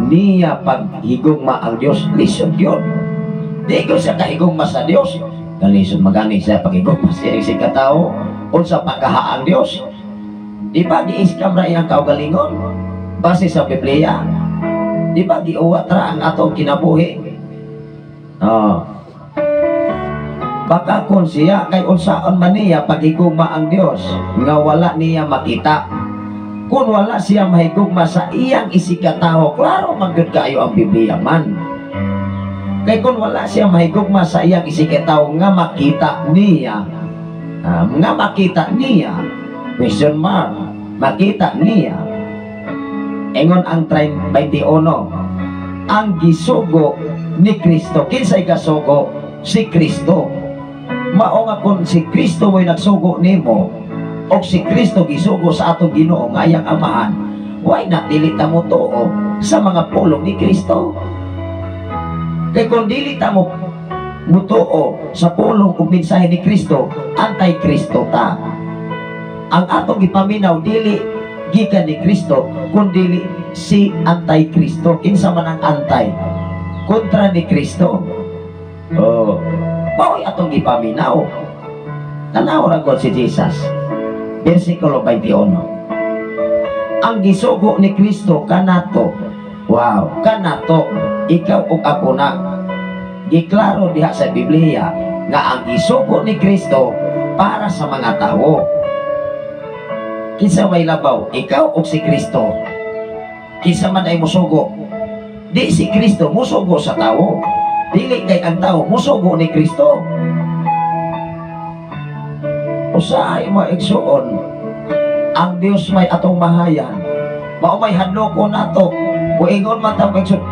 [SPEAKER 7] niya paghigugma ang Dios, lisod yun. Di ko siya kahigugma sa Dios. Kalisod magani siya paghigugma siya isig katao, unsa pagkaha ang Dios. Di ba gi-scam ra iyang kaugalingon? Base sa Biblia. Di ba giuwat ra ang atong kinabuhi? Oh. Baka kung siya kay unsaon man niya paghigugma ang Dios nga wala niya makita. Kung wala siya mahigugma sa iyang isigkatawo, klaro man gyud kaayo ang Biblia man. Kay kung wala siya mahigugma sa iyang isigkatawo nga makita niya, nga makita niya, question mark, makita niya. Ingon ang 21, ang gisugo ni Kristo. Kinsay gasugo? Si Kristo. Mao nga kung si Kristo mo'y nagsugo nimo, o si Kristo gisugo sa atong Ginoo nga iyang amahan, why not dili ta mo tuo sa mga pulong ni Kristo? Kay kung dili ta mo mutuo sa pulong ug mensahe ni Kristo, anti-Kristo ta. Ang atong gipaminaw dili gikan ni Kristo, kun dili si anti-Kristo. Kinsa man ang anti? Kontra ni Kristo. Oh, mao'y atong gipaminaw. Tanaw ra gud si Jesus. Versikulo 21. Ang gisugo ni Kristo kanato. Wow, kanato, ikaw ug ako na. Giklaro diha sa Biblia nga ang gisugo ni Kristo para sa mga tawo. Kinsa may labaw, ikaw o si Kristo? Kinsa man ay musugo? Di si Kristo musugo sa tawo. Dili kay ang tawo musugo ni Kristo. Usahay mo igsuon, ang Dios may atong mahayan. Mao may hadloko nato. Muingon man ta igsuon,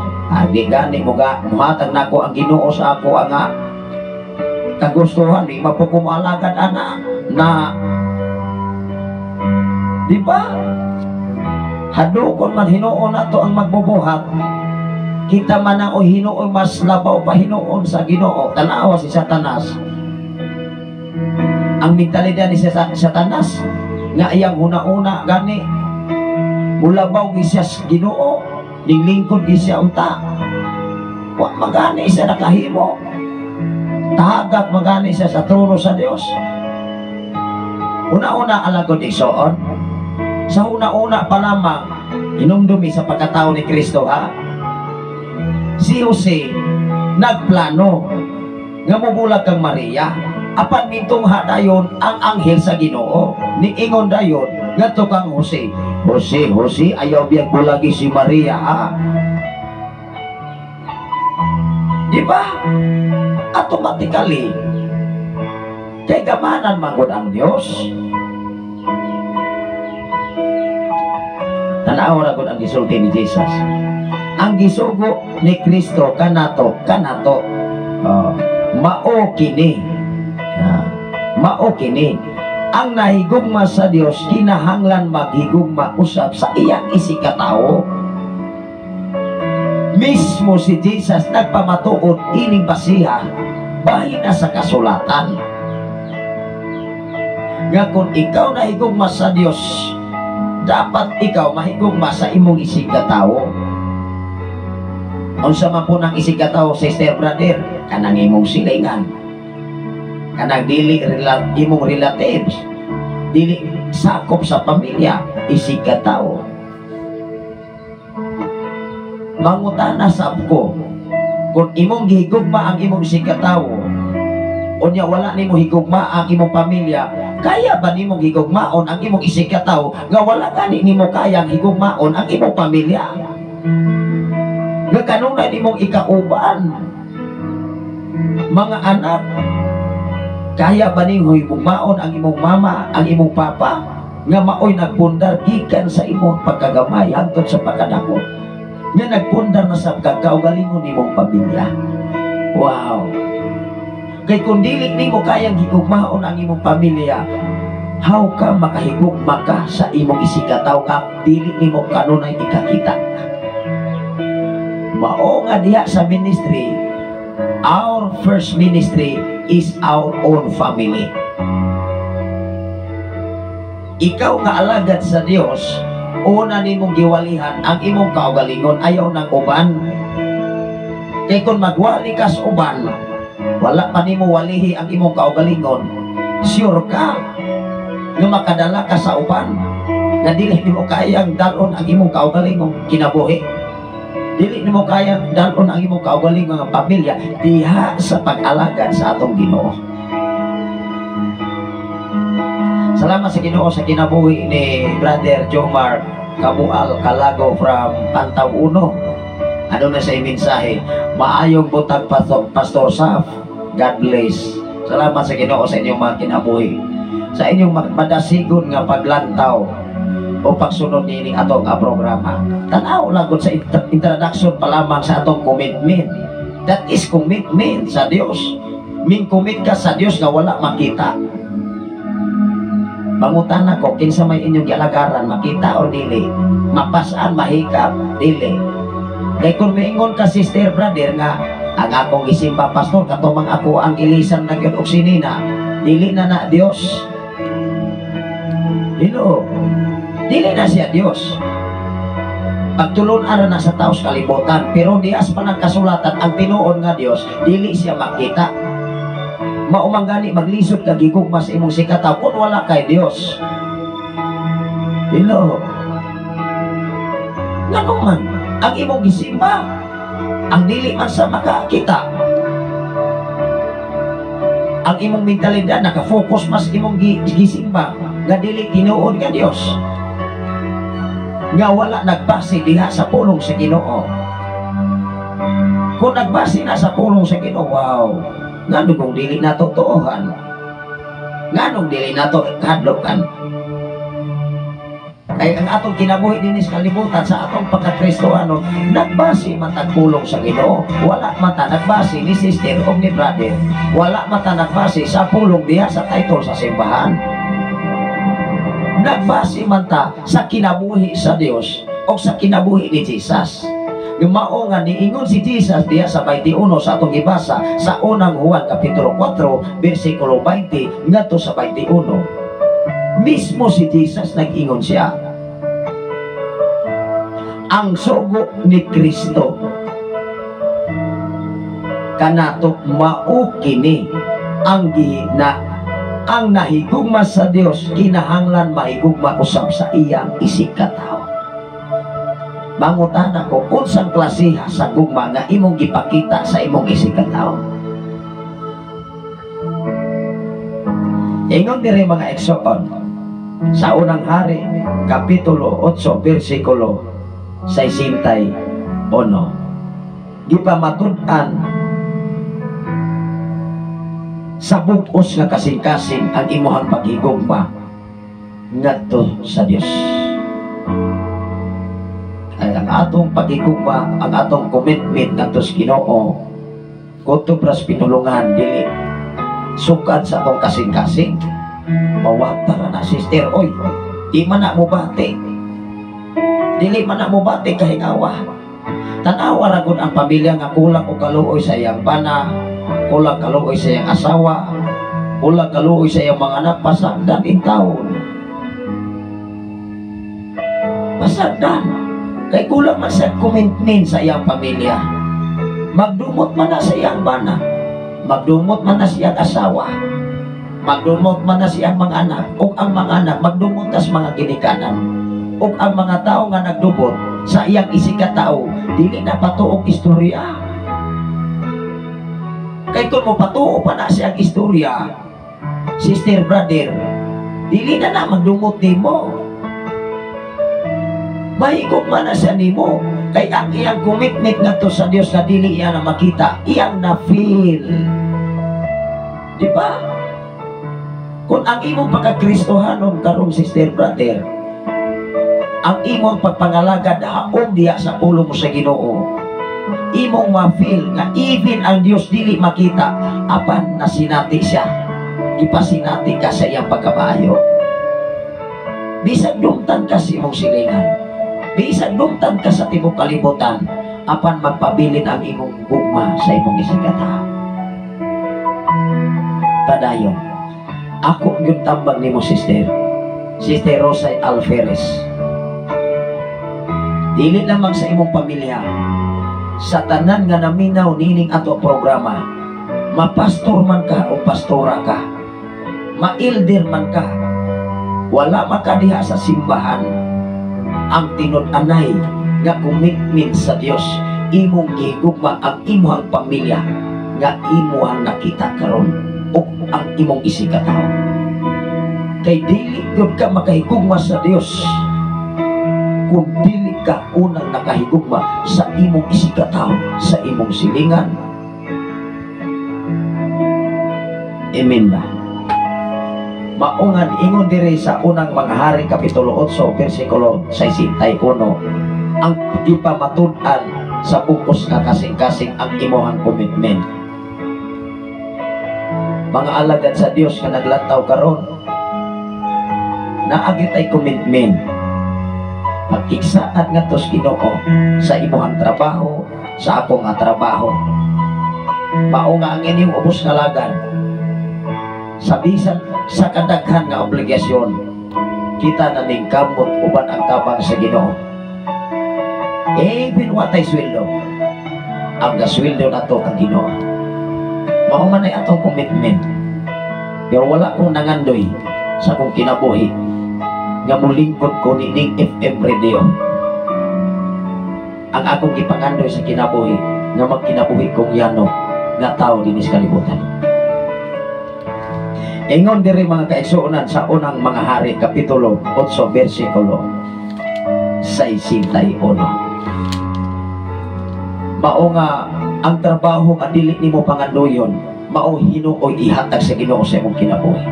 [SPEAKER 7] di gani mo ga muhatag nako ang Ginoo sa ako ang kagustuhan, di mapukumalagad ana na. Di ba? Hadlokon man hinuon nato ang magbubuhat. Kita man ang hinuon mas labaw pa hinuon sa Ginoo. Tanawa si Satanas. Ang mentalidad ni Satanas nga iyang una-una gani mulabaw gi siya sa Ginoo, ninglingkod gi siya unta. Wa magani siya nakahimo. Tagak magani siya sa trono sa Dios. Una-una alagod igsoon. Sa una-una pa lamang inumdumi sa pagkatao ni Kristo, ha. Si Jose nagplano nga mobulag kang Maria. Apan mintong hadayon ang anghel sa Ginoo. Niingon dayon ngadto kang Jose. Jose, Jose, ayaw biyag bulagi si Maria, ha. Di ba? Automatically kay gamanan man gud ang Dios. Tanaw ra gud ang gisulti ni Jesus. Ang gisugo ni Kristo kanato, kanato. Mao kini. Mao kini. Ang nahigugma sa Dios kinahanglan maghigugma usab sa iyang isigkatawo. Mismo si Jesus nagpamatuod ining basiha bahin na sa kasulatan. Nga kung ikaw nahigugma sa Dios, dapat ikaw mahigugma sa imong isig katawo. Unsa man po nang isig katawo, sister, brother? Kanang imong silingan, kanang dili imong relatives, dili sakop sa pamilya, isig katawo. Mangutana sab ko, kung imong gihigugma ang imong isig katawo, unya wala nimo higugma ang imong pamilya, kaya ba nimong higugmaon ang imong isig katawo nga wala gani nimo kayang higugmaon ang imong pamilya? Nga kanunay nimong ikauban, mga anak, kaya ba nimo higugmaon ang imong mama, ang imong papa, nga maoy nagpundar gikan sa imong pagkagamay hangtod sa pagkadako, nga nagpundar na sa kagkaugalingon nimong pamilya? Wow! Kay kung dili nimo kayang higugmaon ang imong pamilya, how ka makahigugma ka sa imong isig katawo nga dili nimo kanunay ikakita? Mao nga diha sa ministry, our first ministry is our own family. Ikaw nga alagad sa Dios, una nimong giwalihan ang imong kaugalingon, ayaw ng uban. Kay kung magwali ka sa uban, wala pa nimo walihi ang imong kaugalingon, sure ka nga makadala ka sa uban nga dili nimo kayang dalon ang imong kaugalingong kinabuhi. Dili nimo kayang dalon ang imong kaugalingong nga pamilya diha sa pag-alagad sa atong Ginoo. Salamat sa Ginoo sa kinabuhi ni Brother Jomar Kabual Calago from Pantaw Uno. Ano na sa mensahe? Maayong buntag, Pastor Saf. God bless. Salamat sa Ginoo sa inyong mga kinabuhi, sa inyong madasigon nga paglantaw o pagsunod nining atong programa. Tanaw lang gud sa introduction pa lamang sa atong commitment. That is commitment sa Dios. Ming commit ka sa Dios nga wala makita. Mangutana ko, kinsa may inyong gialagaran, makita or dili? Mapasaan, mahikap, dili? Kay kung miingon ka, sister, brother, nga ang akong gisimba, pastor, katumang ako ang ilisan na gyud og sinina, dili na na Dios. Ginoo, dili na siya Dios. Pagtulon-an na sa taos kalibutan, pero dias pa ng kasulatan ang tinuod nga Dios, dili siya makita. Maumang gani maglisod ka gigugma sa imong sikataw kung wala kay Dios. Hello. Ngano man ang imong gisimba, ang dili man sa makakita. Ang imong mentalidad naka-focus mas imong gisimba nga dili tinuod nga Dios. Nga wala nagbase diha sa pulong sa Ginoo. Kung nagbase na sa pulong sa Ginoo, wow. Ngano kung dili na totoohan? Nganong dili nato kahadlokan? Kay ang atong kinabuhi dinhi sa kalibutan sa atong pagkakristohano, nagbase man tag pulong sa Ginoo. Wala man ta nagbase ni sister o ni brother. Wala man ta nagbase sa pulong diha sa title sa simbahan. Nagbase man ta sa kinabuhi sa Dios o sa kinabuhi ni Jesus. Mao nga niingon si Jesus diha sa 21 sa atong gibasa sa unang Juan kapitulo 4 bersikulo 20 ngadto sa 21. Mismo si Jesus nag-ingon siya, ang sugo ni Kristo kanato mao kini ang gihina ang nahigugma sa Dios kinahanglan mahigugma usab sa iyang isig katawo. Mangutana ko, unsang klasiha sa gugma nga imong gipakita sa imong isig katawo? Ingon diri mga igsoon sa unang hari kapitulo 8 bersikulo 61, gipamatud-an sa bug-os nga kasing-kasing ang imuhang paghigugma ngadto sa Dios. Ay, ang atong paghigugma, ang atong commitment ngadto sa Ginoo, kutob ras pinulungan, dili sukad sa atong kasing-kasing. Mawagta ra na, sister, oy, di man na mobati. Dili man na mobati kahingawa. Tanawa ra gud ang pamilya nga kulang og kaluoy sa iyang bana, kulang kaluoy sa iyang asawa, kulang kaluoy sa iyang mga anak, pasagdan in taon. Pasagdan. Kay kulang man sa commitment sa iyang pamilya. Magdumot man na sa iyang bana, magdumot man na sa iyang asawa, magdumot man na siyang mga anak, ug ang mga anak magdumot tas mga ginikanan, ug ang mga tao nga nagdumot sa iyang isigkatao dili na patuog istorya. Kay kung mo patuo pa na siyang istorya, sister, brother, dili na na magdumot nimo. Mahigog man na siya nimo. Kay ang iyang commitment ngadto sa Dios na dili iya na makita, iyang na feel. Di ba? Kung ang imong pagkakristohanon karon, sister, brother, ang imong pagpangalagad haom diha sa pulong sa Ginoo, imong ma-feel nga even ang Dios dili makita, apan nasinati siya, ipasinati ka sa iyang pagkamaayo. Bisag dumtan ka sa imong silingan, bisag dumtan ka sa tibok kalibutan, apan magpabilin ang imong gugma sa imong isigkatawo. Padayon. Ako yung tambag nimo, sister. Sister Rosa Alferez. Dili lamang sa imong pamilya, sa tanan nga naminaw nining ato programa, mapastor man ka o pastora ka, ma-elder man ka, wala makadiha sa simbahan, ang tinud-anay nga commitment sa Dios, imong gihigugma ang imong pamilya nga imuhang nakita karon o ang imong isigkatawo. Kay dili gyud ka makahigugma sa Dios kung dili ka unang nakahigugma sa imong isigkatawo, sa imong silingan. Amen ba? Maungan ingon diri sa Unang Mga Hari kapitulo 8 bersikulo 61, ang gipamatud-an sa bukos nga kasing-kasing ang imuhang commitment. Mga alagad sa Dios nga naglantaw karon, naa gitay commitment. Pag-igsaad ngadto sa Ginoo sa imuhang trabaho, sa akong nga trabaho. Mao nga ang inyong ubos nga lagan sa bisan sa kadaghan nga obligasyon, kita na ning kamot uban ang tabang sa Ginoo. Even watay sweldo, ang gasweldo nato ang Ginoo. Mao man ay atong commitment. Pero wala kong nangandoy sa akong kinabuhi nga mulingkod ko nining FM radio. Ang akong gipangandoy sa kinabuhi nga magkinabuhi kong yano nga tao dinhi sa kalibutan. Ingon diri, mga kaigsuonan, sa Unang Mga Hari kapitulo 8 bersikulo 61. Mao nga ang trabaho nga dili nimo pangandoyon, mao hinuoy ihatag sa Ginoo sa imong kinabuhi.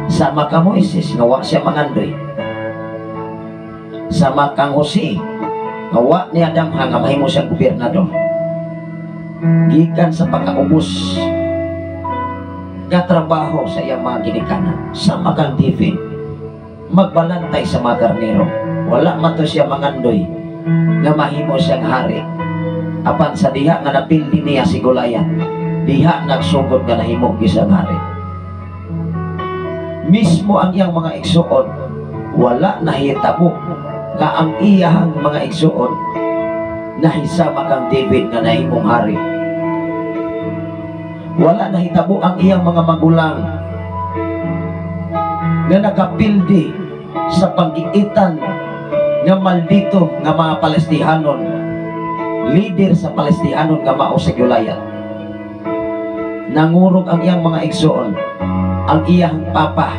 [SPEAKER 7] Sama ka Moises nga wa siya mangandoy. Sama kang Jose nga wa niya damha nga mahimo siyang gobernador. Gikan sa pagkaubos nga trabaho sa iyang mga ginikanan, sama kang David magbalantay sa mga karnero. Wala man to siya mangandoy nga mahimo siyang hari. Apan sa diha nga napildi niya si Goliath, diha nagsugod nga nahimo gisang hari. Mismo ang iyang mga igsuon, wala nahitabo nga ang iyang mga igsuon nahisama kang David nga nahimong hari. Wala nahitabo ang iyang mga magulang nga nakapildi sa panggiitan nga maldito nga mga Palestihanon, leader sa Palestihanon nga mao si Goliath. Nangurog ang iyang mga igsuon, ang iyang papa,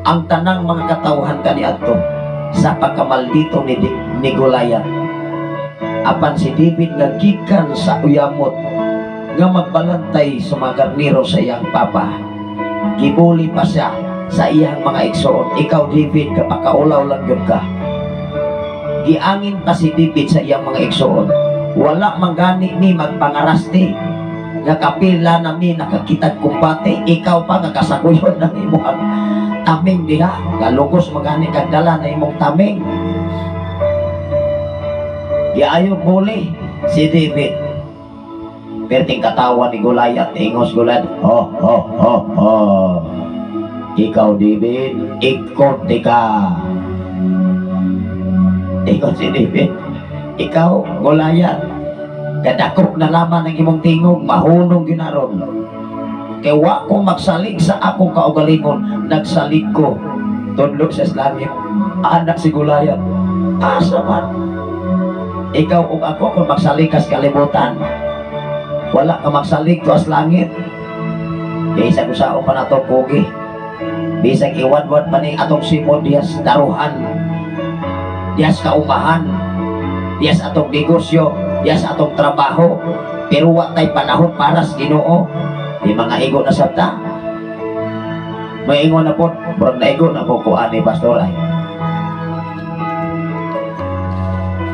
[SPEAKER 7] ang tanang mga katawhan kaniadto sa pagkamaldito ni Goliath. Apan si David nga gikan sa uyamot nga magbalantay sa mga karnero sa iyang papa, gibuli pa siya sa iyang mga igsoon. Ikaw David, kapakaulaw lang yun ka. Giangin pa si David sa iyang mga igsoon. Wala man gani ni magpangarasti nga kapila na mi nakakitag kumbate, ikaw pa nga kasaguyon ng imong taming diha, galugos magani kag dala na imong taming. Giayo buli si David. Perting katawa ni Goliath, ingos Goliath, "Ho ho ho ho. Ikaw, David, ikot ka." Ingon si David, "Ikaw, Goliath, kadakop na lamang ang imong tingog, mahunong ginaron. Kay wa ko magsalig sa akong kaugalingon, nagsalig ko tudlo sa langit." Anak si Goliath, asa man? Ikaw ug ako, kung magsalig kas kalibutan, wala ka magsalig tuas langit. Bisag usaon pa nato pugi, bisag iwadwad man ni atong simon dihas daruhan, dihas kaumahan, dihas atong negosyo, dihas atong trabaho, pero wa tay panahon para sa Ginoo. Di mga igo na sabta. May ingon na po, murag naigo na po ko ani pastor ay.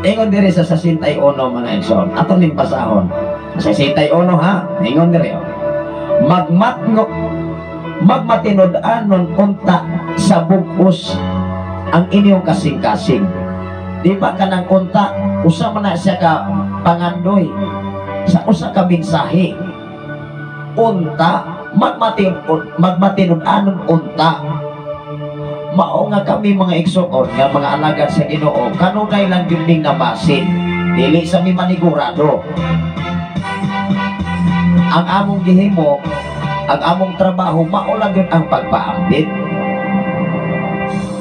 [SPEAKER 7] Ingon diri sa 61 mga igsoon, ato ning basahon. 61 ha, ingon diri oh. Magmatno magmatinud-anon unta sa bug-os ang inyong kasing-kasing. Di ba kanang unta, usa man na siya ka pangandoy sa usa ka mensahe. Unta, magmatinud-anon unta. Mao nga kami mga igsoon nga mga alagad sa Ginoo, kanunay lang gyud ning namasin. Dili sa mi manigurado. Ang among gihimo, ang among trabaho, mao lang gyud ang pagpaambit.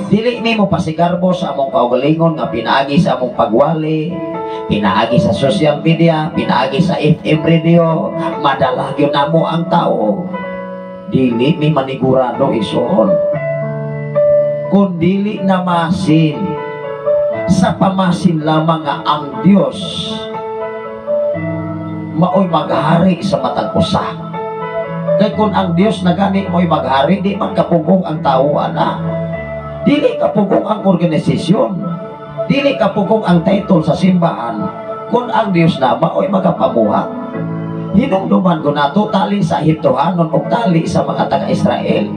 [SPEAKER 7] Dili nimo pasigarbo sa among kaugalingon nga pinaagi sa among pagwali, pinaagi sa social media, pinaagi sa FM radio, madala gyud namo ang tao. Dili mi manigurado, igsoon. Kung dili namasin, sa pamasin lamang nga ang Dios maoy maghari sa matag usa. Kay kung ang Dios na gani mo'y maghari, di man kapugong ang tao ana. Dili kapugong ang organisasyon. Dili kapugong ang title sa simbahan. Kung ang Dios na maoy magapamuhat. Hinumduman ko nato tali sa Ehiptohanon o tali sa mga taga-Israel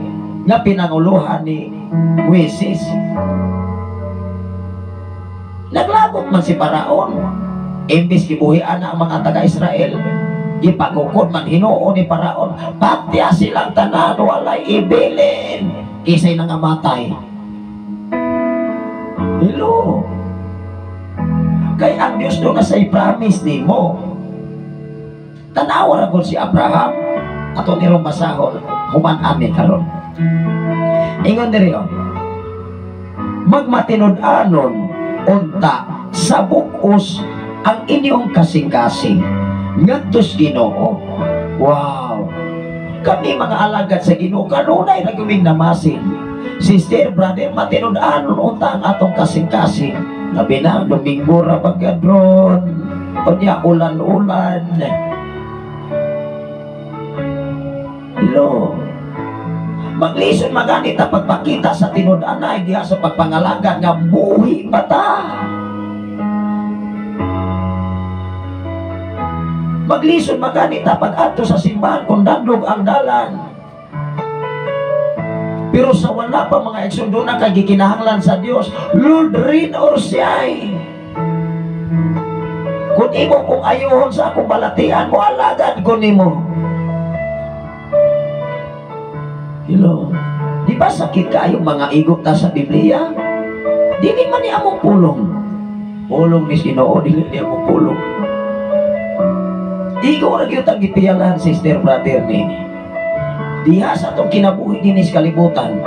[SPEAKER 7] nga pinanguluhan ni Moises. Naglagot man si Paraon. Imbis gibuhian na ang mga taga-Israel, gipagukod man hinuon ni Paraon, patya silang tanan, walay ibilin, kisay nangamatay. Hello. Kay ang Dios do na say promise nimo. Tanawa ra gud si Abraham. Ato nirong basahon, human ami karon. Ingon diri oh. Magmatinud-anon unta sa bug-os ang inyong kasing-kasing ngadto sa Ginoo. Wow. Kami mga alagad sa Ginoo kanunay ra gyud namasin. Sister, brother, matinud-anon unta ang atong kasing-kasing. Labi na Domingo ra pagkadron. Unya ulan-ulan. Hello. Maglisod magani ta pagpakita sa tinud-anay diha sa pagpangalaga nga buhi pa ta. Maglisod magani ta pag-adto sa simbahan kung dandog ang dalan. Pero sa wala pa mga igsoon, doon na kay gikinahanglan sa Dios, Lord, rain or shine. Kung imo kong ayuhon sa akong balatian, mo alagad ko nimo. Hello. Di ba sakit kayo mga igo ta sa Biblia? Dili man ni among pulong. Pulong ni Ginoo, dili ni among pulong. Igo ra gyud ang gipiyalan, sister, brother nini. Diha sa atong kinabuhi dinhi sa kalibutan,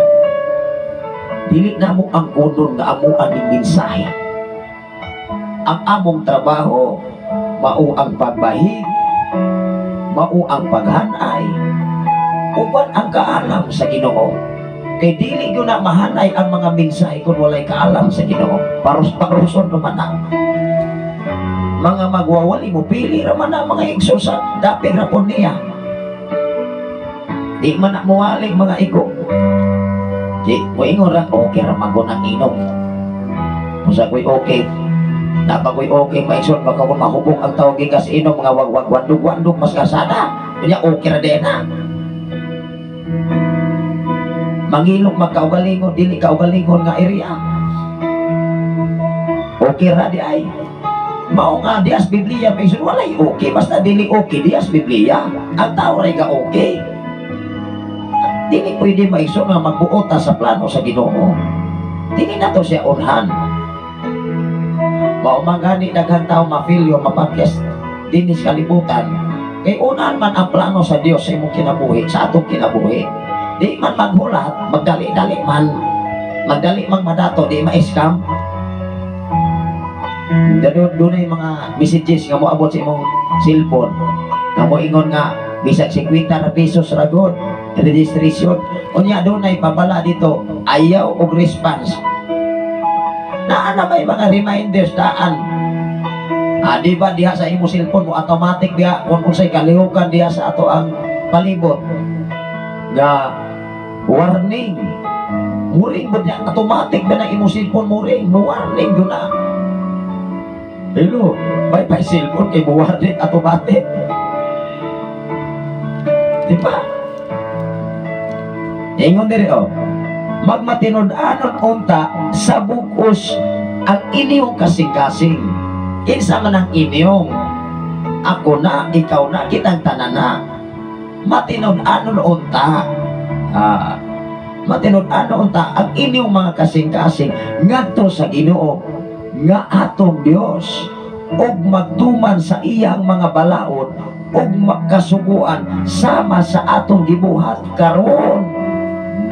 [SPEAKER 7] dili namo ang kunon nga amo ang mensahe. Ang among trabaho mao ang pagbahig, mao ang paghanay, uban ang kaalam sa Ginoo. Kay dili gyud na mahanay ang mga mensahe kung walay kaalam sa Ginoo. Paros-paroson naman ang mga magwawali mo, pili ra man ang mga igsoon sa dapit ra pud niya. Di man na muwali mga igo. Di moingon ra, okay ra man ang inom. Usa ko'y okay. Napa ko'y okay maigsoon, baka kung mahubog ang tawag gikas inom, mga wagwag wandog-wandog mas kasada. Unya okay ra din na. Mangilok magkaugalingon, dili kaugalingon nga area. Okay ra di ay. Mao nga dias Biblia may walay okay, basta dili okay dias Biblia. Ang tao ray ga okay. Dili pwede maiso nga magbuot ta sa plano sa Ginoo. Dili na to siya unhan. Mao man gani daghang tao mafilyo mapakyas dinhi sa kalibutan. Kay unahan man ang plano sa Dios sa imong kinabuhi, sa atong kinabuhi. Di man maghulat, magdali-dali man. Magdali mang madato, di ma-scam. Doon ay mga messages nga moabot sa imong cellphone. Nga moingon nga bisag 50 na pesos ra gud registration. Unya doon ay pabala dito, ayaw og response. Naa na may mga reminders daan. Ah, di ba diha sa imong cellphone mo automatic diha kung unsay kalihukan diha sa ato ang palibot nga warning, muring ba niya automatic ba na imong cellphone muring mo warning do na. Hello, may pa cellphone kay mo warning automatic, di ba? Ingon diri, oh, magmatinud-anon unta sa bug-os ang inyong kasing-kasing. Kinsa man ang inyong? Ako na, ikaw na, kitang tanan na. Matinud-anon unta. Ah, matinud-anon unta ang inyong mga kasing-kasing ngadto sa Ginoo nga atong Dios ug magtuman sa iyang mga balaod ug makasuguan sama sa atong gibuhat karon.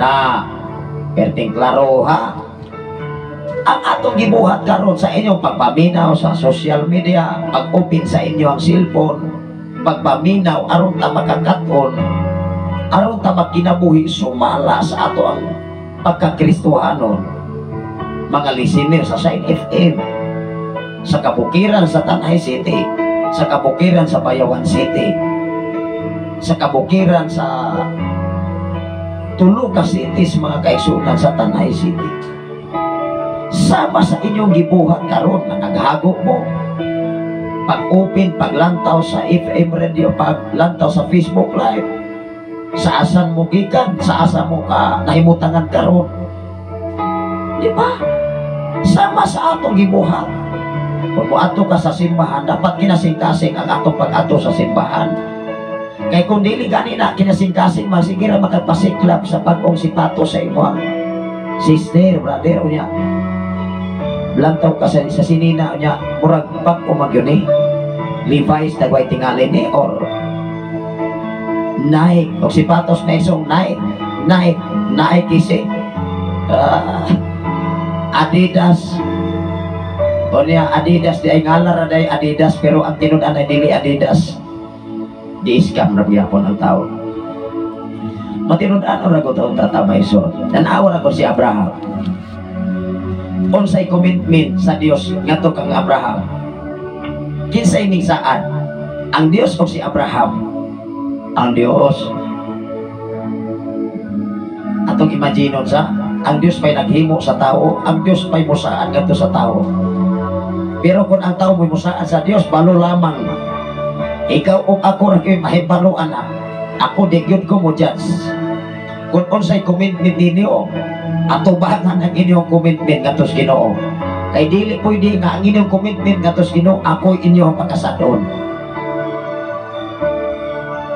[SPEAKER 7] Na perting klaro ha, ang atong gibuhat karon sa inyong pagpaminaw sa social media, pag-open sa inyo ang cellphone, pagpaminaw aron ta makakaton, aron ta magkinabuhi sumala sa ato ang pagkakristohanon. Mga listener sa Shine FM, sa kabukiran sa Tanay City, sa kabukiran sa Bayawan City, sa kabukiran sa tulo ka cities, mga kaigsunan sa Tanay City, sama sa inyong gibuhat karon nga naghago mo, pag-open, paglantaw sa FM radio, paglantaw sa Facebook Live, sa asan mo gikan, sa asa mo ka nahimutangan karon, di ba? Sama sa atong gibuhat. Kung moadto ka sa simbahan, dapat kinasingkasing ang atong pag-adto sa simbahan. Kay kung dili gani na kinasingkasing, masige ra makapasiklab sa bag-ong sipato sa imo sister, brother, unya. Blantaw ka sa sinina, unya, murag bag-o man yun eh. Levi's, dagway tingali ni, or Nike, o sipatos na isong Nike, Nike, Nike isi. Adidas, o niya, Adidas, di ay ngalar na Adidas, pero ang tinud-an ay dili Adidas. Di scam na gyapon ang tao. Matinud-an ra ko taong tatamay so. Tan-awa ra ko si Abraham. Unsay commitment sa Dios ngadto kang Abraham? Kinsay ning saan? Ang Dios o si Abraham? Ang Dios. Atong imaginon sa ang Dios may naghimo sa tao, ang Dios may musaan ngadto sa tao. Pero kung ang tao may musaan sa Dios, balo lamang. Ikaw o ako ra kay mahibaluan na. Ako di gyud ko mo judge. Kung unsay commitment ninyo, atubangan ang inyong commitment ngadto sa Ginoo. Kay dili pwede nga ang inyong commitment ngadto sa Ginoo, ako inyong pakasadon.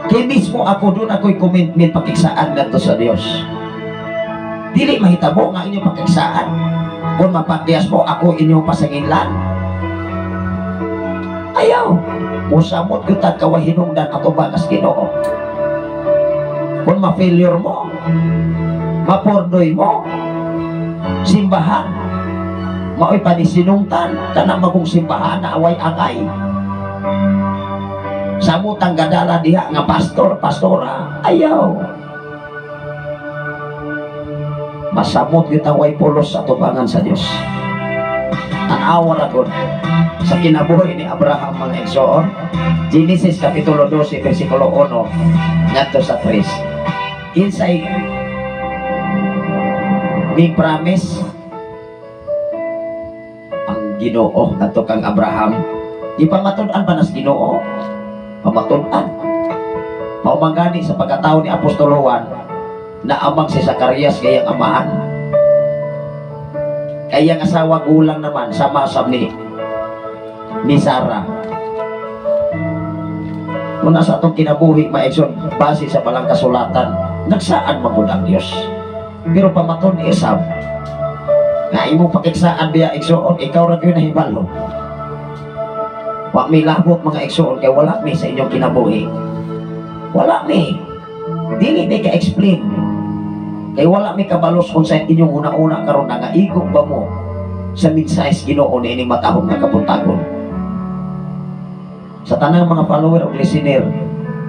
[SPEAKER 7] Kay mismo ako doon ako'y commitment pakigsaan ngadto sa Dios. Dili mahitabo nga inyong pakigsaan. Kung mapakyas mo, ako inyong pasanginlan. Ayaw. Musamot gyud kawahinungdan atubang as Ginoo. Kung ma-failure mo, mapordoy mo, simbahan, mao'y panisinungtan, kanang magong simbahan na away angay. Samutang gadala diha nga pastor, pastora, ayaw. Masamot gyud ang way pulos sa tubangan sa Dios. Tan-awa ra gud sa kinabuhi ni Abraham, mga igsoon. Genesis Kapitulo 12 versikulo 1 ngadto sa 3. Kinsay may promise? Ang Ginoo ngadto kang Abraham. Gipamatud-an pa nas Ginoo? Pamatud-an. Mao man gani sa pagkatao ni Apostol Juan na amang si Zacarias kayang amahan. Kayang asawa gulang naman sama sab ni ni Sarah. Muna sa atong kinabuhi, mga igsoon, base sa balang kasulatan, nagsaad man gud ang Dios. Pero pamaton ni Esau, nga imong pakigsaan biya, igsoon, ikaw ra gyud nahibalo. Wa mi labot, mga igsoon, kay wala mi sa inyong kinabuhi. Wala mi. Dili mi ka-explain. Kay wala mi kabalos kung sa inyong una-una karon nga igo ba mo sa mensahe sa Ginoo niining matahom nga kabuntagon. Sa tanang mga follower o listener,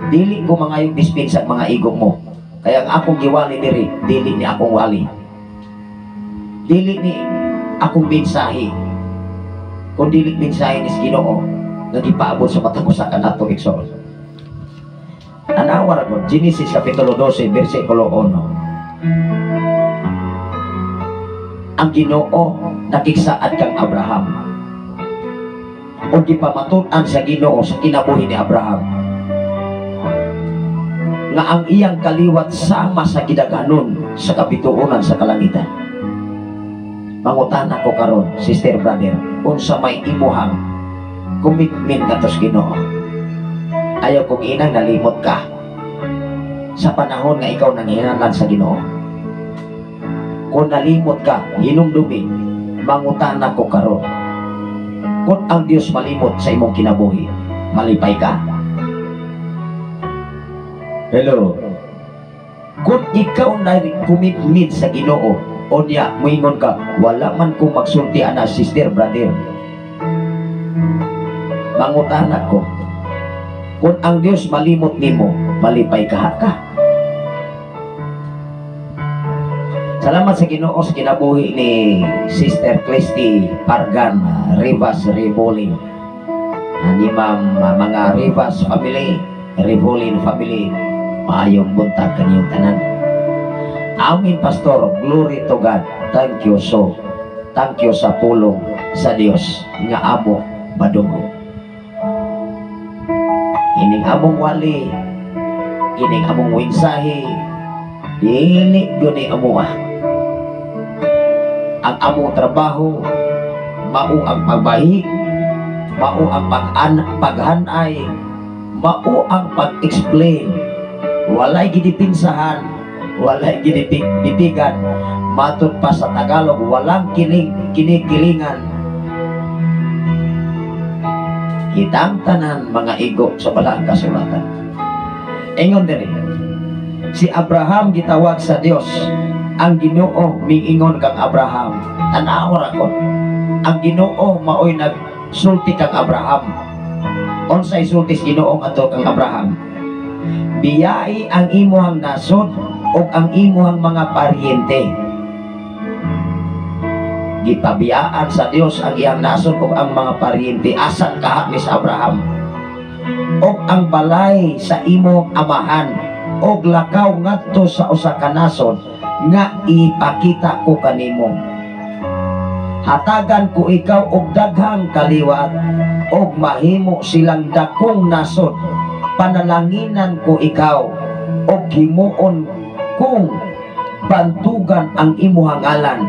[SPEAKER 7] dili ko mangayong dispensa mga igo mo. Kaya ang akong giwali diri, dili ni akong wali. Dili ni akong mensahe. Kung dili mensahe ni Ginoo nga gipaabot sa matag usa kanato, igsoon. Tanawa ra gud Genesis kapitulo 12 bersikulo 1. Ang Ginoo nakigsaad kang Abraham. O gipamatud-an sa Ginoo sa kinabuhi ni Abraham nga ang iyang kaliwat sama sa gidaghanon sa kabituonan sa kalangitan. Mangutana ko karon, sister, brother, unsa may imuhang commitment ngadto sa Ginoo? Ayaw kong inang nalimot ka sa panahon nga ikaw nanghinanglan sa Ginoo. Kung nalimot ka, hinumdumi, mangutana ko karon, kung ang Dios malimot sa imong kinabuhi, malipay ka? Hello? Kung ikaw na commitment sa Ginoo, onya muingon ka, "Wala man ko magsulti ana, sister, brother." Mangutana ko, kung ang Dios malimot nimo, malipay ka ka? Salamat sa Ginoo sa kinabuhi ni Sister Christy Pargan Rivas Revolin. Ni Ma'am, mga Rivas family, Revolin family, maayong buntag kaniyong tanan. Amin, Pastor. Glory to God. Thank you so. Thank you sa pulong sa Dios nga amo madungog. Ining among wali, ining among mensahe, dili gyud ni amoa. Ang among trabaho mao ang pagbahi, mao ang paghanay, mao ang pag-explain. Walay gidipinsahan, walay gidipigan. Matod pa sa Tagalog, walang kiling, kinikilingan. Kitang tanan mga igo sa balang kasulatan. Ingon diri, si Abraham gitawag sa Dios. Ang Ginoo miingon kang Abraham. Tan-aw ra ko. Ang Ginoo maoy nagsulti kang Abraham. Unsay sulti sa Ginoo ngadto kang Abraham? Biyai ang imuhang nasod ug ang imuhang mga paryente. Gipabiyaan sa Dios ang iyang nasod ug ang mga paryente. Asan kaha ni sa Abraham? Ug ang balay sa imong amahan ug lakaw ngadto sa usa ka nasod nga ipakita ko kanimo. Hatagan ko ikaw og daghang kaliwat ug mahimo silang dakong nasod. Panalanginan ko ikaw ug himuon kong bantugan ang imuhang ngalan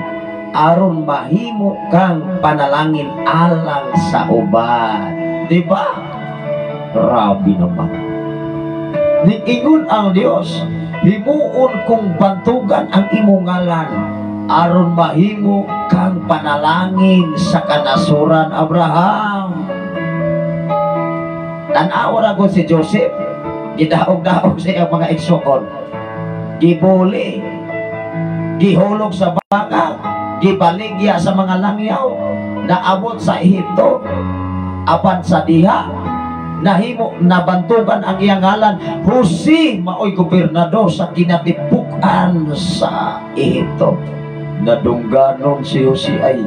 [SPEAKER 7] aron mahimo kang panalangin alang sa uban. Di ba? Grabe naman. Niingon ang Dios, himuon kong bantugan ang imong ngalan aron mahimo kang panalangin sa kanasuran, Abraham. Tan-aw ra gud si Joseph, gidaog-daog sa iyang mga igsoon, gibuli, gihulog sa baka, gibaligya sa mga langyaw, naabot sa Ehipto. Apan sa diha nahimo nabantugan ang iyang ngalan. Jose maoy gobernador sa kinatibuk-an sa Ehipto. Nadungganon si Jose ay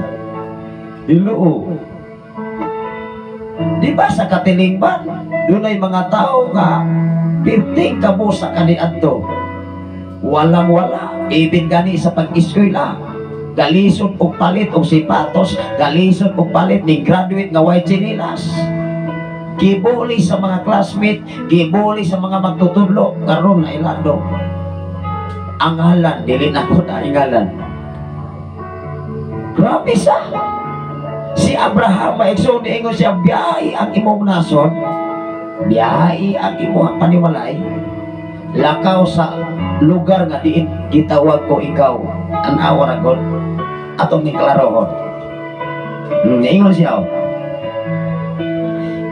[SPEAKER 7] hiluo. Di ba sa katilingban dunay mga tao nga pirting kamo sa kaniadto, walang wala, ibig gani sa pag-eskwela, galisod og palit og sipatos, galisod og palit ni graduate nga white chinelas, gibuli sa mga classmate, gibuli sa mga magtutudlo, karon na ilando. Ang ngalan, dili na ko na ingalan. Grabe sa. Si Abraham, maigsoon, niingon siya, "Biyahe ang imong nasod, biyahe ang imong panimalay, lakaw sa lugar nga diin gitawag ko ikaw." Tan-awa ra gud, atong ning klarohon. Niingon siya, oh,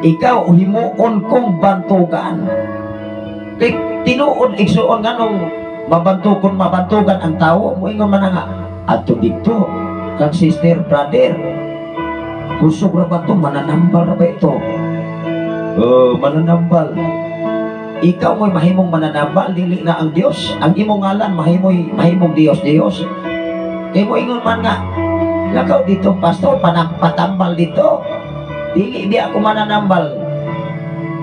[SPEAKER 7] "Ikaw himuon kong bantugan." Kay tinuod, igsuon, nganong mabantukon, mabantugan ang tao? Moingon man nga adto didto kang sister, brother, kusog ra ba to? Mananambal ra ba ito? Oh, mananambal. Ikaw mo'y mahimong mananambal, dili na ang Dios. Ang imong ngalan mahimoy mahimong Dios Dios. Kay mo ingon man nga, "Lakaw dito, pastor, patambal dito." Dili, di ako mananambal.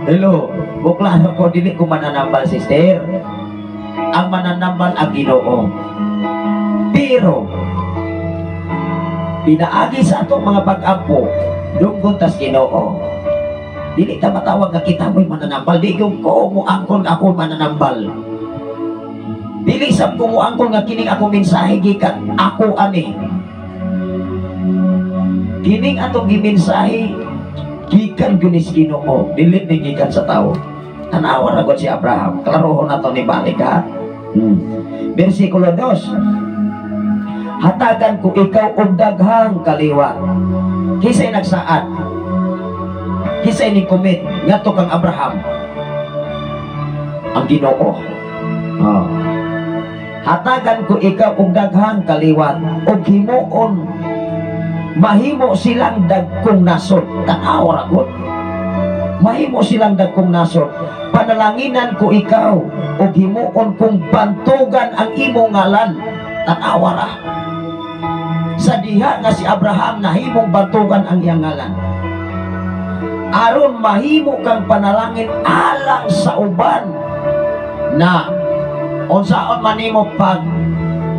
[SPEAKER 7] Hello, buklano ko, dili ko mananambal, sister. Ang mananambal ang Ginoo. Pero pinaagi sa atong mga pag-ampo, dunggon tas Ginoo. Dili ta matawag nga kita mo'y mananambal. Di yung ko mo angkon nga ako mananambal. Dili sab ko mo angkon nga kining ako mensahe gikan ako ani. Kining atong gimensahe gikan gyud sa Ginoo, dili ni gikan sa tao. Tanawa ra gud si Abraham. Klarohon nato ni balik ha. Bersikulo 2. "Hatagan ko ikaw og daghang kaliwat." Kisay nagsaad? Kisay ni commit ngadto kang Abraham? Ang Ginoo. Oh. "Hatagan ko ikaw og daghang kaliwat ug himuon mahimo silang dagkong nasod." Tanawa ra gud. Mahimo silang dagkong nasod. "Panalanginan ko ikaw ug himuon kong bantugan ang imong ngalan." Tanawa ra. Sa diha nga si Abraham nahimong bantugan ang iyang ngalan, aron mahimo kang panalangin alang sa uban, na unsaon man nimo pag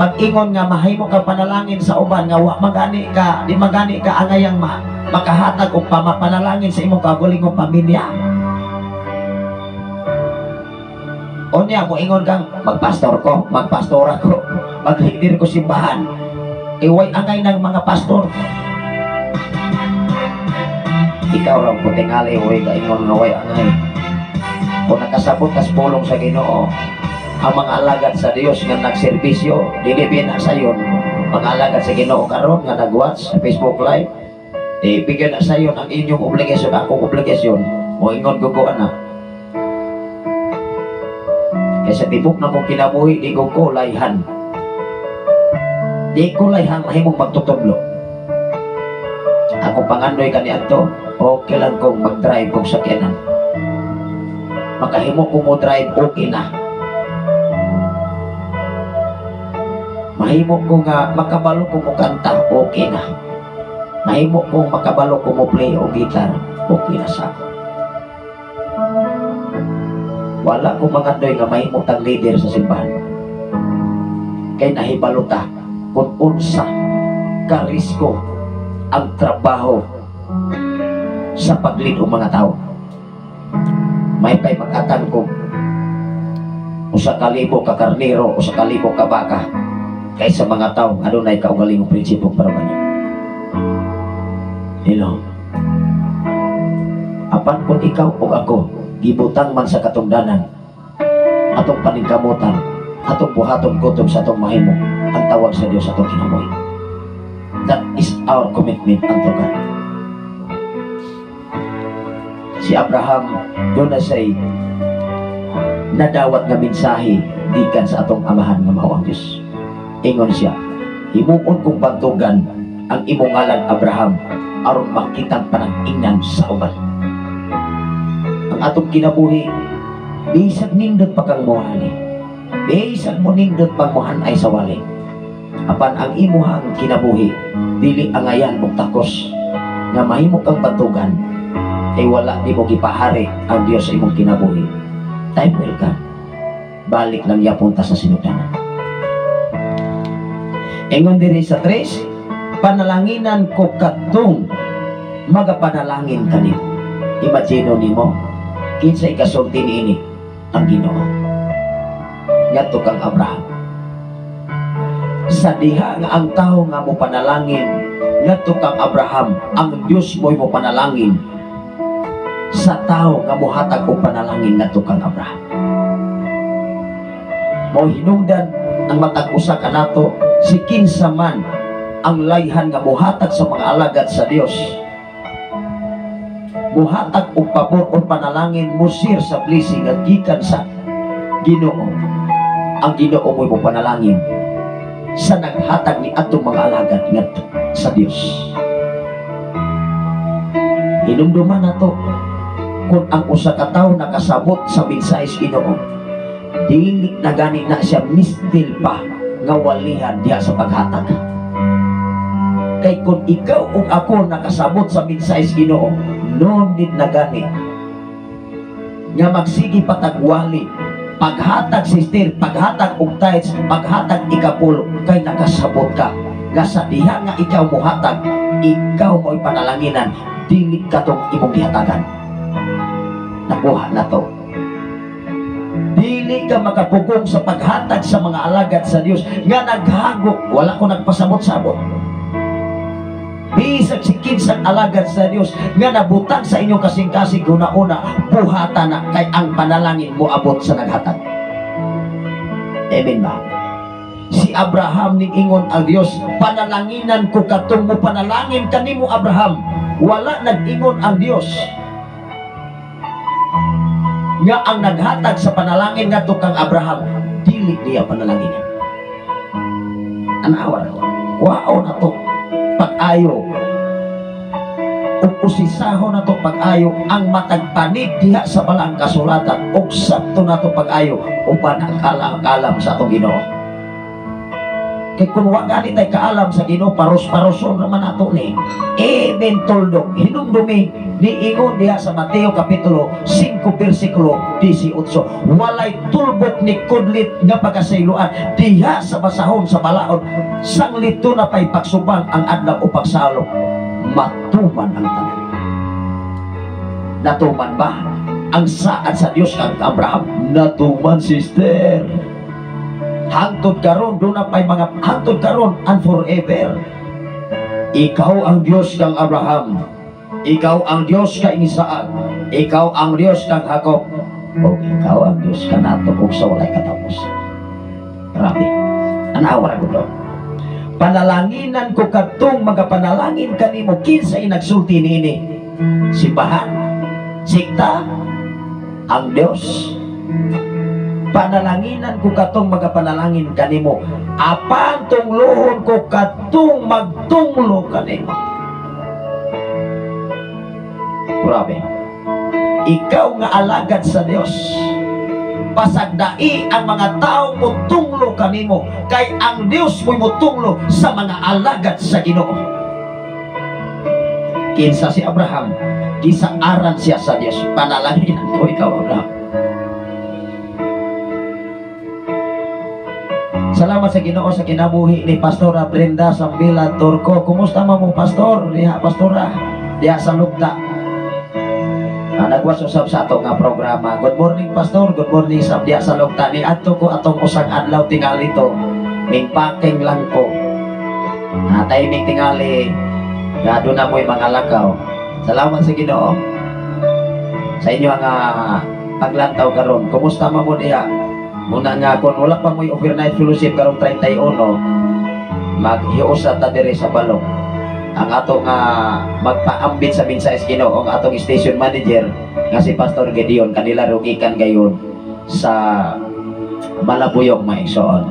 [SPEAKER 7] pag-ingon nga mahimo kang panalangin sa uban nga wa magani ka, di magani ka angayang makahatag og pamapanalangin sa imong kaugalingong pamilya? Unya mo ingon kang magpastor ko, magpastora ko, maglider ko simbahan. Iway angay ng mga pastor. Ikaw raw putingali, way kaingon nga way angay. Kung nakasabot tas pulong sa Ginoo, ang mga alagad sa Dios nga nagserbisyo, dili bin sayon, mga alagad sa Ginoo karon nga nag-watch sa Facebook Live, eh, bigyan na sayon ang inyong obligasyon, akong obligasyon, moingon ko ko ana. Kaya sa tibok na kong kinabuhi, di ko ko layhan. Di ko layhan mahimong magtutudlo. Ako pangandoy kaniadto, okay lang kong mag-drive kong sakyanan. Makahimo ko mo drive, okay na. Mahimo ko nga makabalo ko mo kanta, okay na. Mahimo ko makabalo ko mo play o guitar, okay na sa ako. Wala ko mangandoy nga mahimo tang leader sa simbahan. Kay nahibalo ta kung unsa karisko ang trabaho sa paglid og mga tao. May pay mag-atan ko 1,000 ka karnero, 1,000 ka baka kaysa mga tao adunay kaugalingong prinsipong parabana. Hello. Apan kung ikaw o ako gibutang man sa katungdanan, atong paningkamutan, atong buhaton kutob sa atong mahimo ang tawag sa Dios sa atong kinabuhi. That is our commitment unto God. Si Abraham doon na siya'y nadawat nga mensahe gikan sa atong amahan nga mao ang Dios. Ingon siya, "Himuon kong bantugan ang imong ngalan, Abraham, aron makitang panag-ingnan sa uban." Ang atong kinabuhi, bisag nindot pa kang muhani, bisag mo nindot pang muhan ay sa wali, apan ang imuhang kinabuhi dili angayan og takos nga mahimo kang bantugan, kay wala di mo gipahari ang Dios sa imong kinabuhi. Time will come, balik lang yapon ta sa sinugdanan. Ingon diri sa 3, "Panalanginan ko kadtong magapanalangin kanimo." Imagine nimo, kinsay kasulti niini? Ang Ginoo ngadto kang Abraham. Sa diha nga ang tawo nga mo panalangin ngadto kang Abraham, ang Dios mo'y mo panalangin sa tao nga mohatag og panalangin ngadto kang Abraham. Mao hinungdan ang matag usa kanato, si kinsa man ang layhan nga mohatag sa mga alagad sa Dios, muhatag og pabor o panalangin, mo-share sa blessing nga gikan sa Ginoo, ang Ginoo mo'y mo panalangin sa naghatag ni atong mga alagad ngadto sa Dios. Hinumduman nato, kung ang usa ka tawo nakasabot sa mensahe sa Ginoo, dili na gani na siya mistil pa nga walihan diha sa paghatag. Kay kung ikaw ug ako nakasabot sa mensahe sa Ginoo, no need na gani nga magsige pa tag wali paghatag, sister, paghatag og tithes, paghatag ikapulo, kay nakasabot ka nga sa diha nga ikaw mohatag, ikaw mo'y panalanginan, dili katong imong gihatagan. Nakuha na to. Dili ka makapugong sa paghatag sa mga alagad sa Dios nga naghagok. Wala ko nagpasabot-sabot. Bisag si kinsang alagad sa Dios nga nabutang sa inyong kasing-kasing guna-una, buhata na, kay ang panalangin mo abot sa naghatag. Amen ba? Si Abraham, ning ingon ang Dios, "Panalanginan ko katong mo panalangin kanimo, Abraham." Wala nag-ingon ang Dios nga ang naghatag sa panalangin ngadto kang Abraham dili niya panalanginan. Anawa na, wao na to pag-ayo ug usisahon na to pag-ayo ang matag panid diha sa Balaang Kasulatan ug sakto na to pag-ayo uban ang kaalam sa atong Ginoo. Kay kung wa gani tay kaalam sa Ginoo, paros-paroson naman ato ni. Even tuldok, hinumdumi, niingon diha sa Mateo Kapitulo 5 versikulo 18, walay tulbok ni kudlit nga pagkasayloan diha sa basahon sa balaod sanglito na pay pagsubang ang adlaw o pagsalop, matuman ang tanan. Natuman ba ang saad sa Dios kang Abraham? Natuman, sister. Hangtod karon doon na pay mga hangtod karon and forever. Ikaw ang Dios kang Abraham, ikaw ang Dios kang Isaac, ikaw ang Dios kang Jacob, o ikaw ang Dios kanato ug sa walay katapos. Grabe, anawa ra gud. Panalanginan ko kadtong magapanalangin kanimo. Kinsa inagsulti niini? Simbahan? Sikta? Ang Dios. Panalanginan ko katong magapanalangin kanimo, apan tunglohon ko katong magtunglo kanimo. Grabe. Ikaw nga alagad sa Dios, pasagdai ang mga tao mutunglo kanimo, kay ang Dios mo'y mutunglo sa mga alagad sa Ginoo. Kinsa si Abraham? Gisaaran siya sa Dios. Panalanginan ko ikaw, Abraham. Salamat sa Ginoo sa kinabuhi ni Pastora Brenda Sambila Turco. Kumusta man mo, Pastor? Diha, Pastora. Diha sa Lugta. Nagwas usab sa ato nga programa. Good morning, Pastor. Good morning sa diha sa Lugta. Ni adto ko atong usang adlaw tingali to. Ning packing lang ko. Timing tingali nga doon na mo'y mga lakaw. Salamat sa Ginoo sa inyo ang paglantaw karon. Kumusta man mo diha? Muna nga kung wala pa mo'y overnight fellowship karong 31, maghiusa ta diri sa balong. Ang ato nga magpaambit sa mensahe sa Ginoo, ang atong station manager nga si Pastor Gideon, kanila rugikan gayon sa Malabuyok, maigsoon.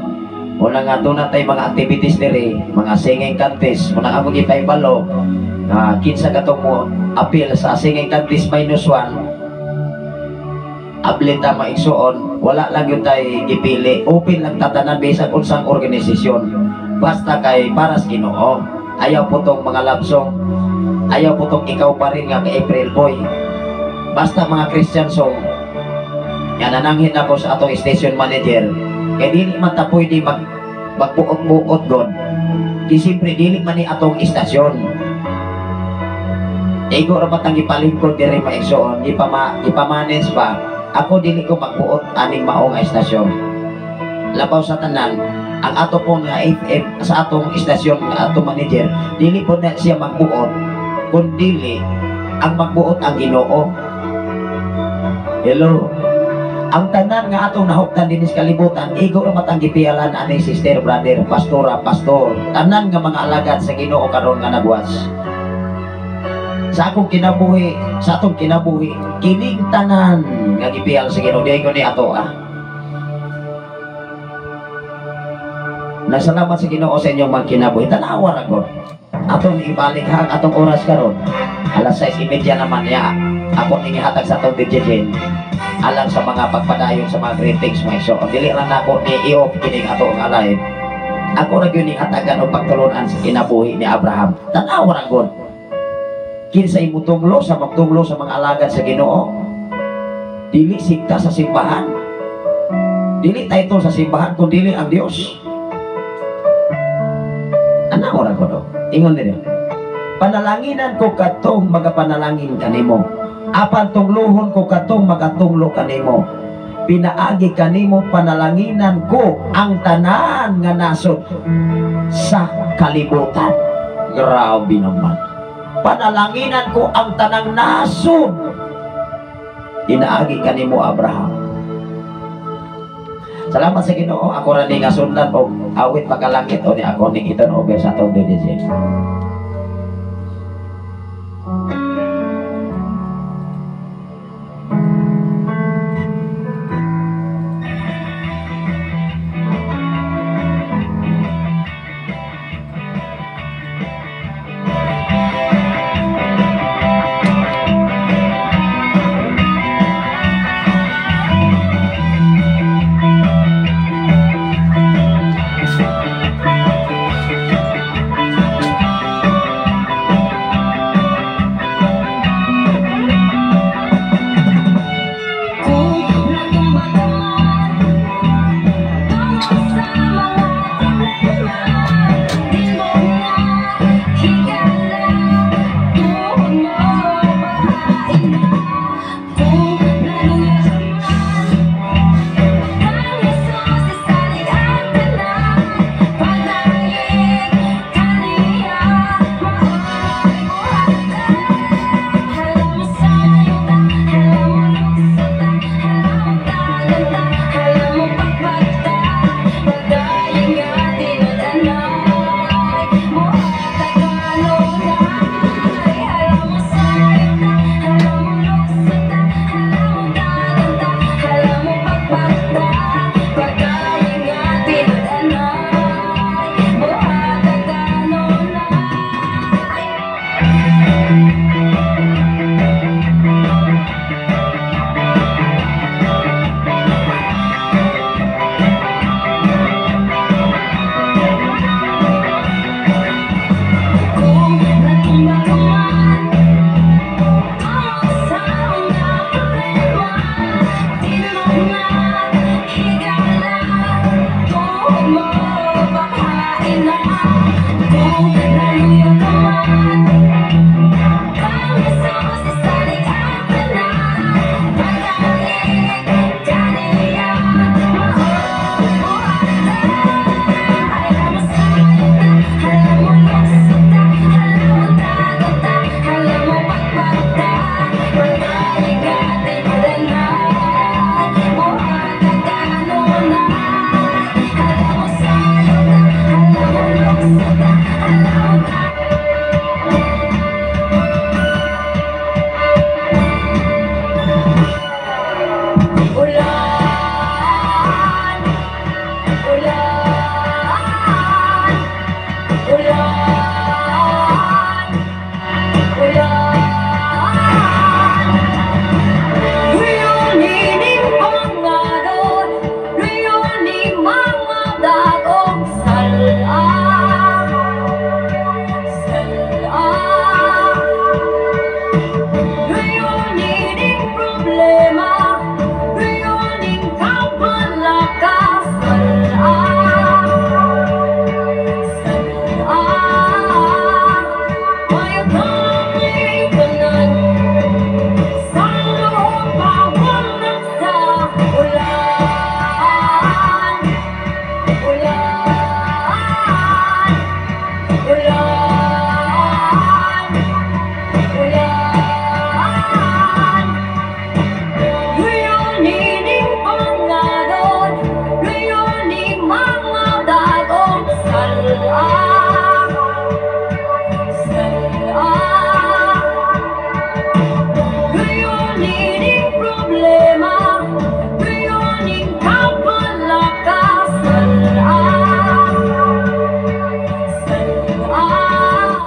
[SPEAKER 7] Muna nga doon na tayo mga activities diri, mga singing contest. Muna nga mong ipaibalo nga kinsa katong mo appeal sa singing contest -1, ablin ta, maigsoon. Wala lang yun tay gipili, open lang tatanan bisag unsang organisasyon, basta kay para sa Ginoo. Ayaw po tong mga love song, ayaw po tong ikaw pa rin nga kay April Boy, basta mga Christian song. Yan, nananghin ako sa atong station manager kay dili man ta pwede magbuot-buot god, di siyempre dili man ni atong istasyon. Igo ra man tang gipalingkod diri, maigsoon, ipa-manage ba. Ako dili ko magbuot aning mao nga istasyon. Labaw sa tanan, Ang ato po nga FM sa atong istasyon nga atong manager, dili po na siya magbuot, kun dili ang magbuot ang Ginoo. Hello. Ang tanan nga atong nahuptan dinhi sa kalibutan, igo ra matang gipialan ani, sister, brother, pastora, pastor, tanan nga mga alagad sa Ginoo karon nga nagwas. Sa akong kinabuhi, sa atong kinabuhi, kining tanan nga gipiyal sa Ginoo, diay ko ni ato ah. Nasalamat sa Ginoo sa inyong mga kinabuhi. Tanawa ra gud. Atong ibalik ha ang atong oras karon. Alas 6:30 naman ya. Ako ning ihatag sa atong DJ Jen. Alang sa mga pagpadayon sa mga greetings mga igsoon. Dili lang nako ni i-off kining ato ang live. Ako ra gyud ning hatagan og pagtulunan sa kinabuhi ni Abraham. Tanawa ra gud. Kinsa imutunglo sa magtunglo sa mga alagad sa Ginoo? Dili sikta sa simbahan. Dili title sa simbahan kun dili ang Dios. Ana ora ko do. Ingon dinhi. Panalanginan ko katong magapanalangin kanimo. Apan tunglohon ko katong magatunglo kanimo. Pinaagi kanimo panalanginan ko ang tanan nga nasod sa kalibutan. Grabe naman. Panalanginan ko ang tanang nasod. Inaagi kanimo Abraham. Salamat sa Ginoo. Ako ra ni nga sundan og awit makalangit o ni ako ni iton over sa atong DJ.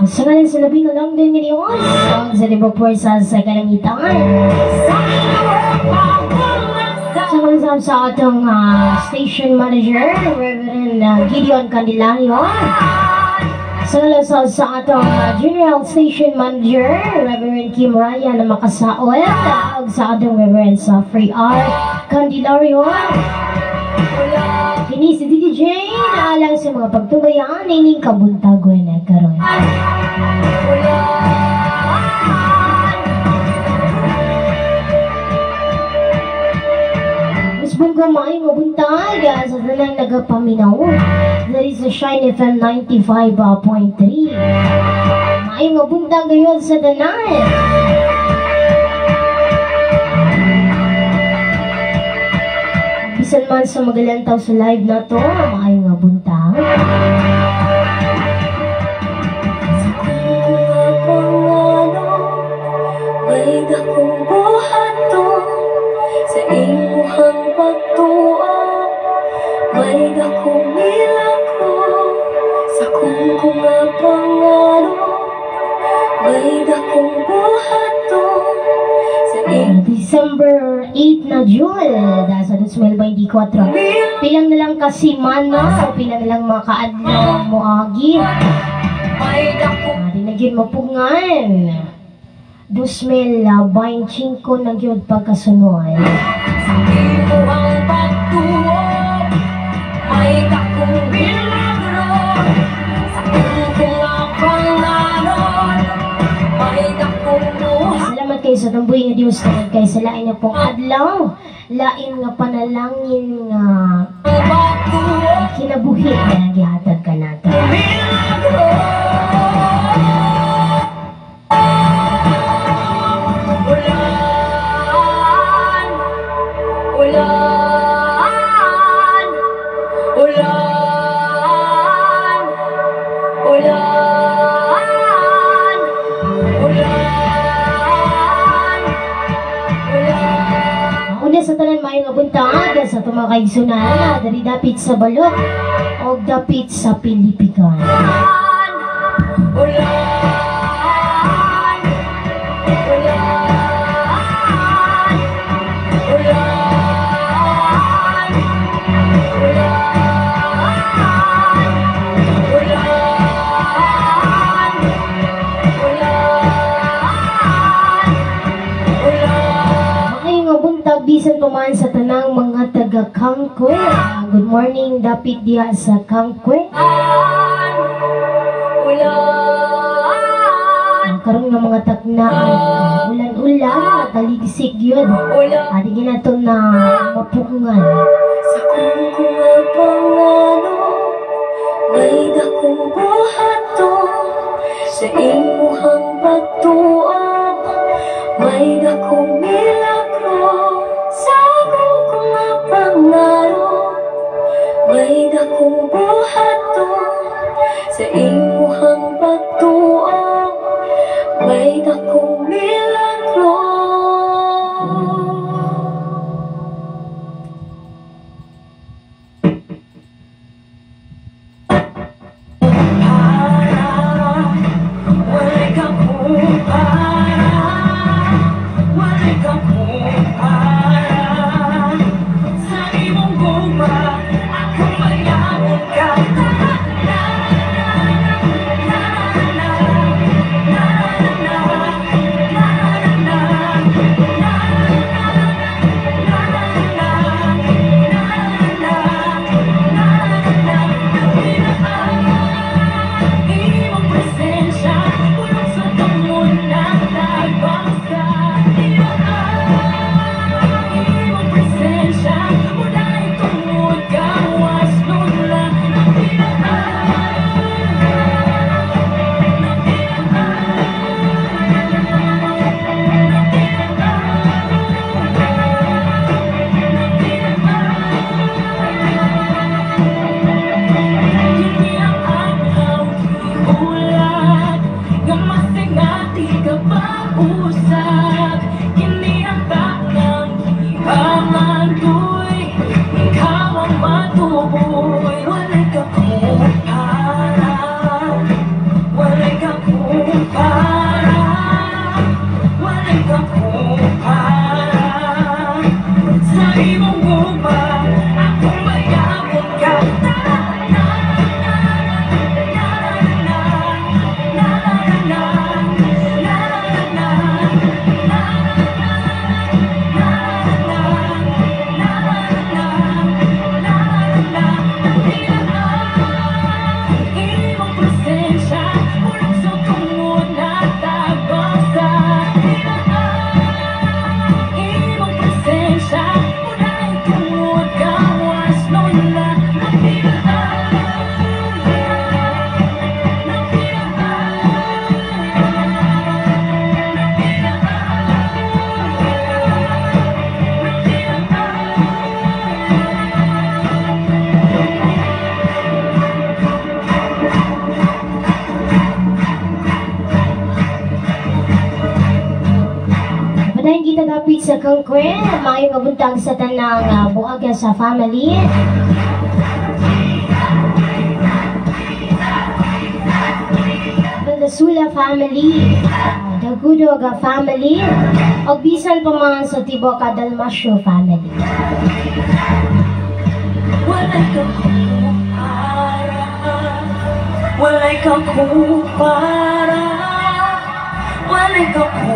[SPEAKER 4] Sa ngalan sa labing along din nga Diyos, ang sa libog puwersa sa kalangitan. Sa ngalan sa atong station manager, Reverend Gideon Candelario. Sa ngalan sa atong General Station Manager, Reverend Kim Ryan na makasaol, ug sa atong Reverend sa Free R Candelario. Kini si Didi Jane, alang sa mga pagtubayan ining kabuntagon na karon. Usbong ko maayong mabuntag sa tanang nagapaminaw. That is the Shine FM 95.3. Maayong mabuntag ngayon sa tanan. Bisan man sa magalantaw sa live na to, maayong mabuntag.
[SPEAKER 2] Sa kong pangano, may dakong buhaton sa imuhang pagtuo, may dakong milagro. Sa kong pangano, may dakong buhaton sa
[SPEAKER 4] December 8 na June, sa 2024. Pilang na lang kasi mana o pilang na lang makaadlaw moagi. Di na gyud mapungan. 2025 na gyud pagkasunod.
[SPEAKER 5] Sa imuhang pagtuo, may dakong milagro. Sa kong pangalan, may dakong buhat.
[SPEAKER 4] Salamat kayo sa tumbuhi nga Dios tungod kay sa lain nga pong adlaw, lain nga panalangin nga kinabuhi nga gihatag kanato.
[SPEAKER 5] Ulan, ulan, ulan, ulan, ulan, ulan.
[SPEAKER 4] Una sa tanan maayong buntag sa atong mga kaigsunan diri dapit sa Balok o dapit sa Pilipikan.
[SPEAKER 5] Ulan, ulan, ulan, ulan, ulan, ulan.
[SPEAKER 4] Maayong buntag bisan pa man sa tanang mga taga Kangkwe. Good morning dapit diha sa Kangkwe.
[SPEAKER 5] Ulan,
[SPEAKER 4] Karon nga mga taknaan, ulan-ulan, taligsik yun. Adi ginato na mapukungan.
[SPEAKER 2] Sa kong pangano, may dakong buhaton sa imuhang pagtuo, may dakong milagro. Sa kong pangano, may dakong buhaton sa imuhang pagtuo, may dakong milagro.
[SPEAKER 5] Walay kang kumpara, walay
[SPEAKER 4] sa Kangkwen. Maayong nga buntag sa tanang Buaga sa family. Valdasula family, Dagudoga family, ug bisan pa man sa tibuok Dalmasio family.
[SPEAKER 5] Walay kakumpara. Walay kakumpara. Walay kakumpara.